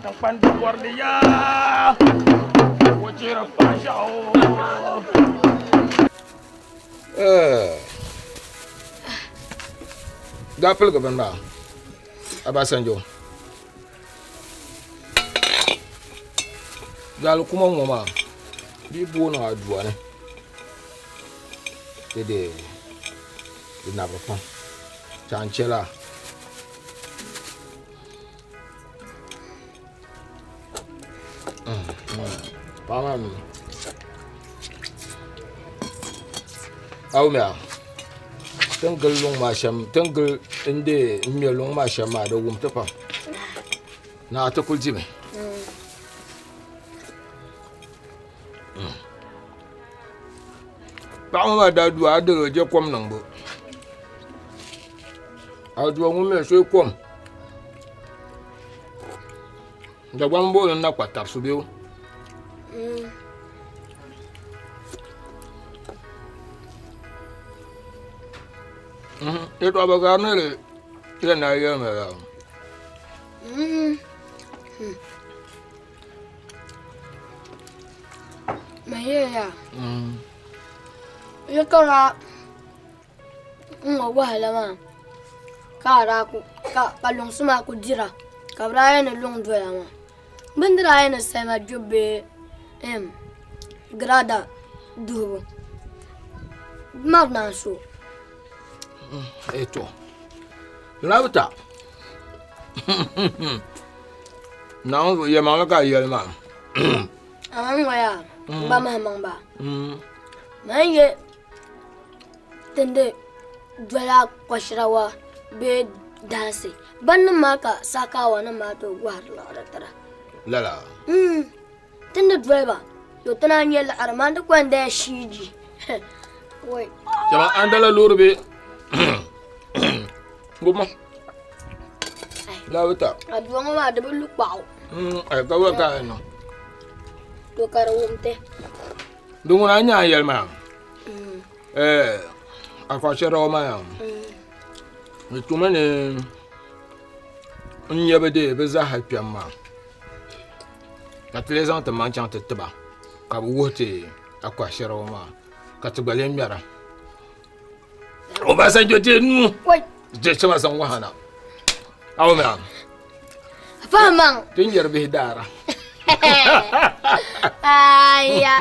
Speaker 3: tinkpan dagorili yaa o chihiri paɣa ʒiɛɣu Daa piligi bini maa Abasanjo Gaali kuma ŋɔ maa bia booni aduwa ni di di di nabiri pam ka n chɛ laa paɣa maa mi a wumya tin gili luŋ maa shɛm tin gili n dee n ŋmɛ luŋ maa shɛm maa di wum ti pam naa ti kuli dimi Paɣa ŋɔ maa daa du a dali o je kom niŋbu a du ŋun mi soyi kom Dagbaŋ booni na kpa tabisi bɛ o Yɛltɔɣa bi gari ni li yɛn na yɛlimi la.
Speaker 11: Maheya. Yi kara n ŋɔ wahala maa ka a daa ku ka luŋsi maa ku dira ka bi daa yɛn ni luŋ doya maa bindira yɛn ni salima gbibu bee girada duhibu mari naan so.
Speaker 3: To labita Naawuni yɛlimaŋli ka a yɛli maa.
Speaker 11: Amaa ŋɔ yaa n ba mahimaŋ ba man yɛ tindi dola kɔshirawa bee dansi bannim maa ka saakawa nim maa tooi gɔhiri liɣiri tira.
Speaker 3: Lala.
Speaker 11: Tindi doli ba to ti naan nyɛ liɣiri man di kɔŋ daya shiiji. Wai.
Speaker 3: Jama an dala loori bee goma. Labita.
Speaker 11: Aduwa ŋɔ maa di bi lu kpaɣu.
Speaker 3: Ai ka wa ka no.
Speaker 11: To ka di wumti.
Speaker 3: Di ŋuna a nya a yɛli maa. Eh, akɔshɛrɛ maa ya. Di tumi ni n nyɛ bi dee bi zaaha kpɛm maa. Ka ti lee zaŋ ti maŋ chaŋ ti tiba ka bi wuhi ti akɔshɛrɛ maa ka ti gba lee ŋmɛra. Obasanjo ti nuu je chama zaŋ wahana awo mɛ
Speaker 11: Fahamaŋ.
Speaker 3: Ti nyɛri bihi daara.
Speaker 11: Aya.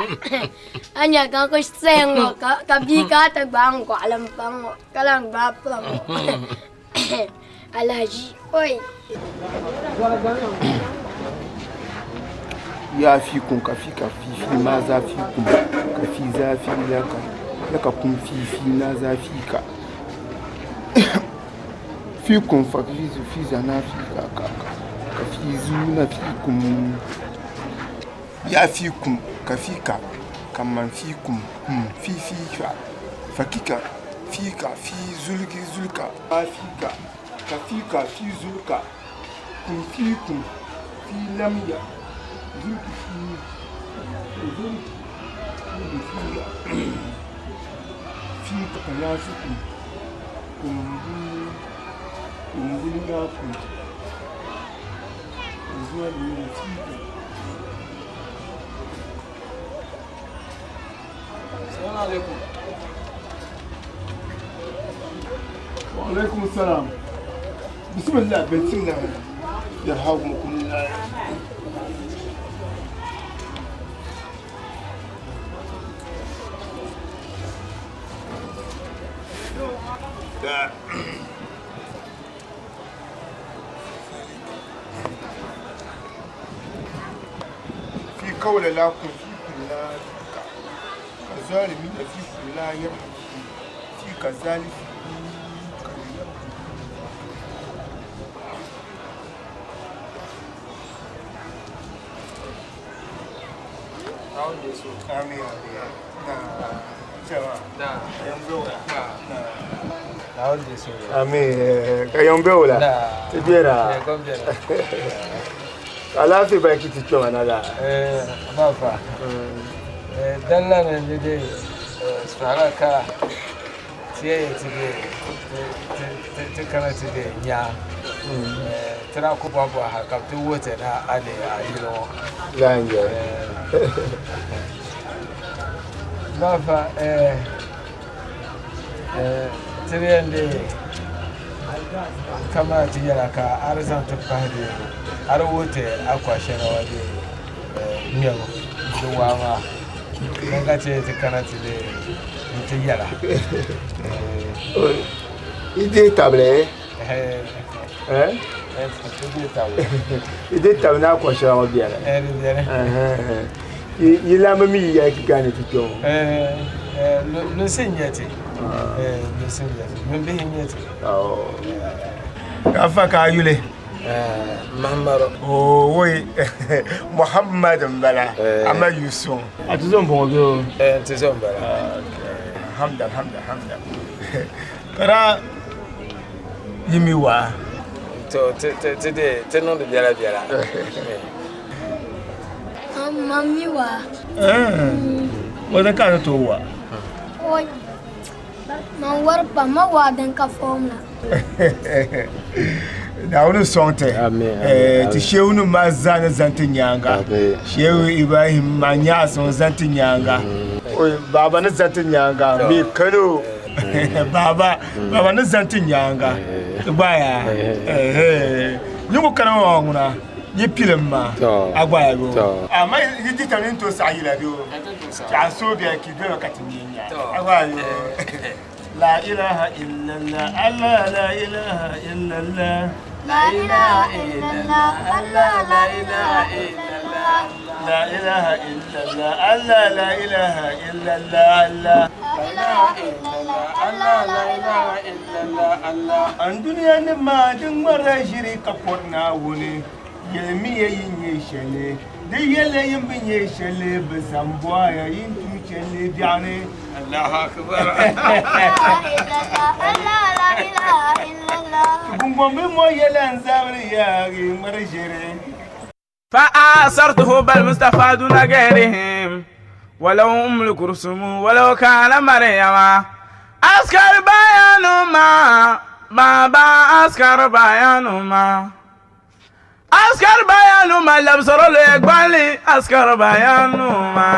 Speaker 11: A nya ka ku saya ŋɔ ka bia ka ti gbaai n gɔɣili m pa ŋɔ ka lan gbaai pa ŋɔ. Alahaji oi.
Speaker 18: Ya fiikum ka fika fi fi ma za fiikum ka fi za fi laka laka kum fi fi na za fika fiikum fa fi zu fi za na fika ka ka fi zu na fiikum ya fiikum ka fika kaman fiikum kum fi fi fa fakika fika fi zulki zulka fika ka fika fi zulka kum fiikum fi lam ya zulki fi zulki fi ya fi ka ya fikum kumbul kumbul ya kum zuwa ne fika.
Speaker 3: Assalamu alaikum.
Speaker 18: Wa alaikum salam. Bismillah, bismillah. Yarhamukum Allah. Da. في قول لا كن في لا كظالمين في لا يرحمكم في كذلك. Amin. Ka yɔn bɛ o la. Ti biɛra. Alaafee ba ki ti kpɛma na la.
Speaker 7: Ba fa. Dalla ne ni de sara ka tiye ti de ti kana ti de nya. Tira ku ba ba ha ka ti wote na ale a yilo.
Speaker 18: Zanje.
Speaker 7: Ba fa tiriyan de kama ti yɛla ka arizan ti pahi de ar wote akwa shɛŋa de ŋmɛbu di waa maa din ka chɛ ti kana ti de n ti yɛla.
Speaker 18: I deei tabili? Eh?
Speaker 7: Ti deei tabili.
Speaker 18: I deei tabili ni akwa shɛŋa ŋɔ biɛni.
Speaker 7: Di biɛni.
Speaker 18: Yi lamba mi yi yɛli gani ti kpɛ ŋɔ.
Speaker 7: Lunsi n-nyɛ ti. Lunsi n-nyɛ ti. Lumbihi n-nyɛ ti.
Speaker 18: Ka fa ka a yuli?
Speaker 7: Mahamadu.
Speaker 18: Oh, woi. Muhammad n bala. Ama Yusuf. A ti zo m-bɔŋɔ bɛ o?
Speaker 7: N ti zo m-bala.
Speaker 18: Alhamdu, alhamdu, alhamdu. Kara yi mi waa?
Speaker 7: To, ti de, ti niŋdi biɛla biɛla.
Speaker 11: Ma mi waa.
Speaker 18: Wata ka ni tooi waa?
Speaker 11: Oi. Man wari pam, ma waa din ka fom la.
Speaker 18: Naawuni sɔŋ ti. Ti shehu nim maa zaa ni zani ti nyaaŋa. Shehu Ibrahim maa nyaɣisi zani ti nyaaŋa. Baba ni zani ti nyaaŋa. Mi Kano. Baba, baba ni zani ti nyaaŋa. Ti gbaya. Nyuŋ kana maa ŋuna. Yi pilim ma. A gbaya bi o. Amma yi di tam ni to saɣa yila bi o. Chaɣa so biya ki doli ka ti nyɛ nya. A gbaya bi o. La ilaha illallah, Allah la ilaha illallah.
Speaker 11: La ilaha illallah, Allah la ilaha illallah.
Speaker 18: La ilaha illallah, Allah la ilaha illallah, Allah.
Speaker 11: La ilaha illallah, Allah la ilaha illallah, Allah.
Speaker 18: An duniya ni ma din mara shiri ka korna wuni. Yelmi ye yin ye shele. Di yele yin bin ye shele bi sambuwa ya yin tu shele biani.
Speaker 7: Allahu akbar.
Speaker 11: Allah la ilaha illallah.
Speaker 18: Gungun mo yele an zabri ya gi mara shiri.
Speaker 10: فآثرته بل مصطفى دون غيرهم ولو أم الكرسم ولو كان مريم أسكر بيان ما بابا أسكر بيان ما أسكر بيان ما لبصر لك بالي أسكر بيان ما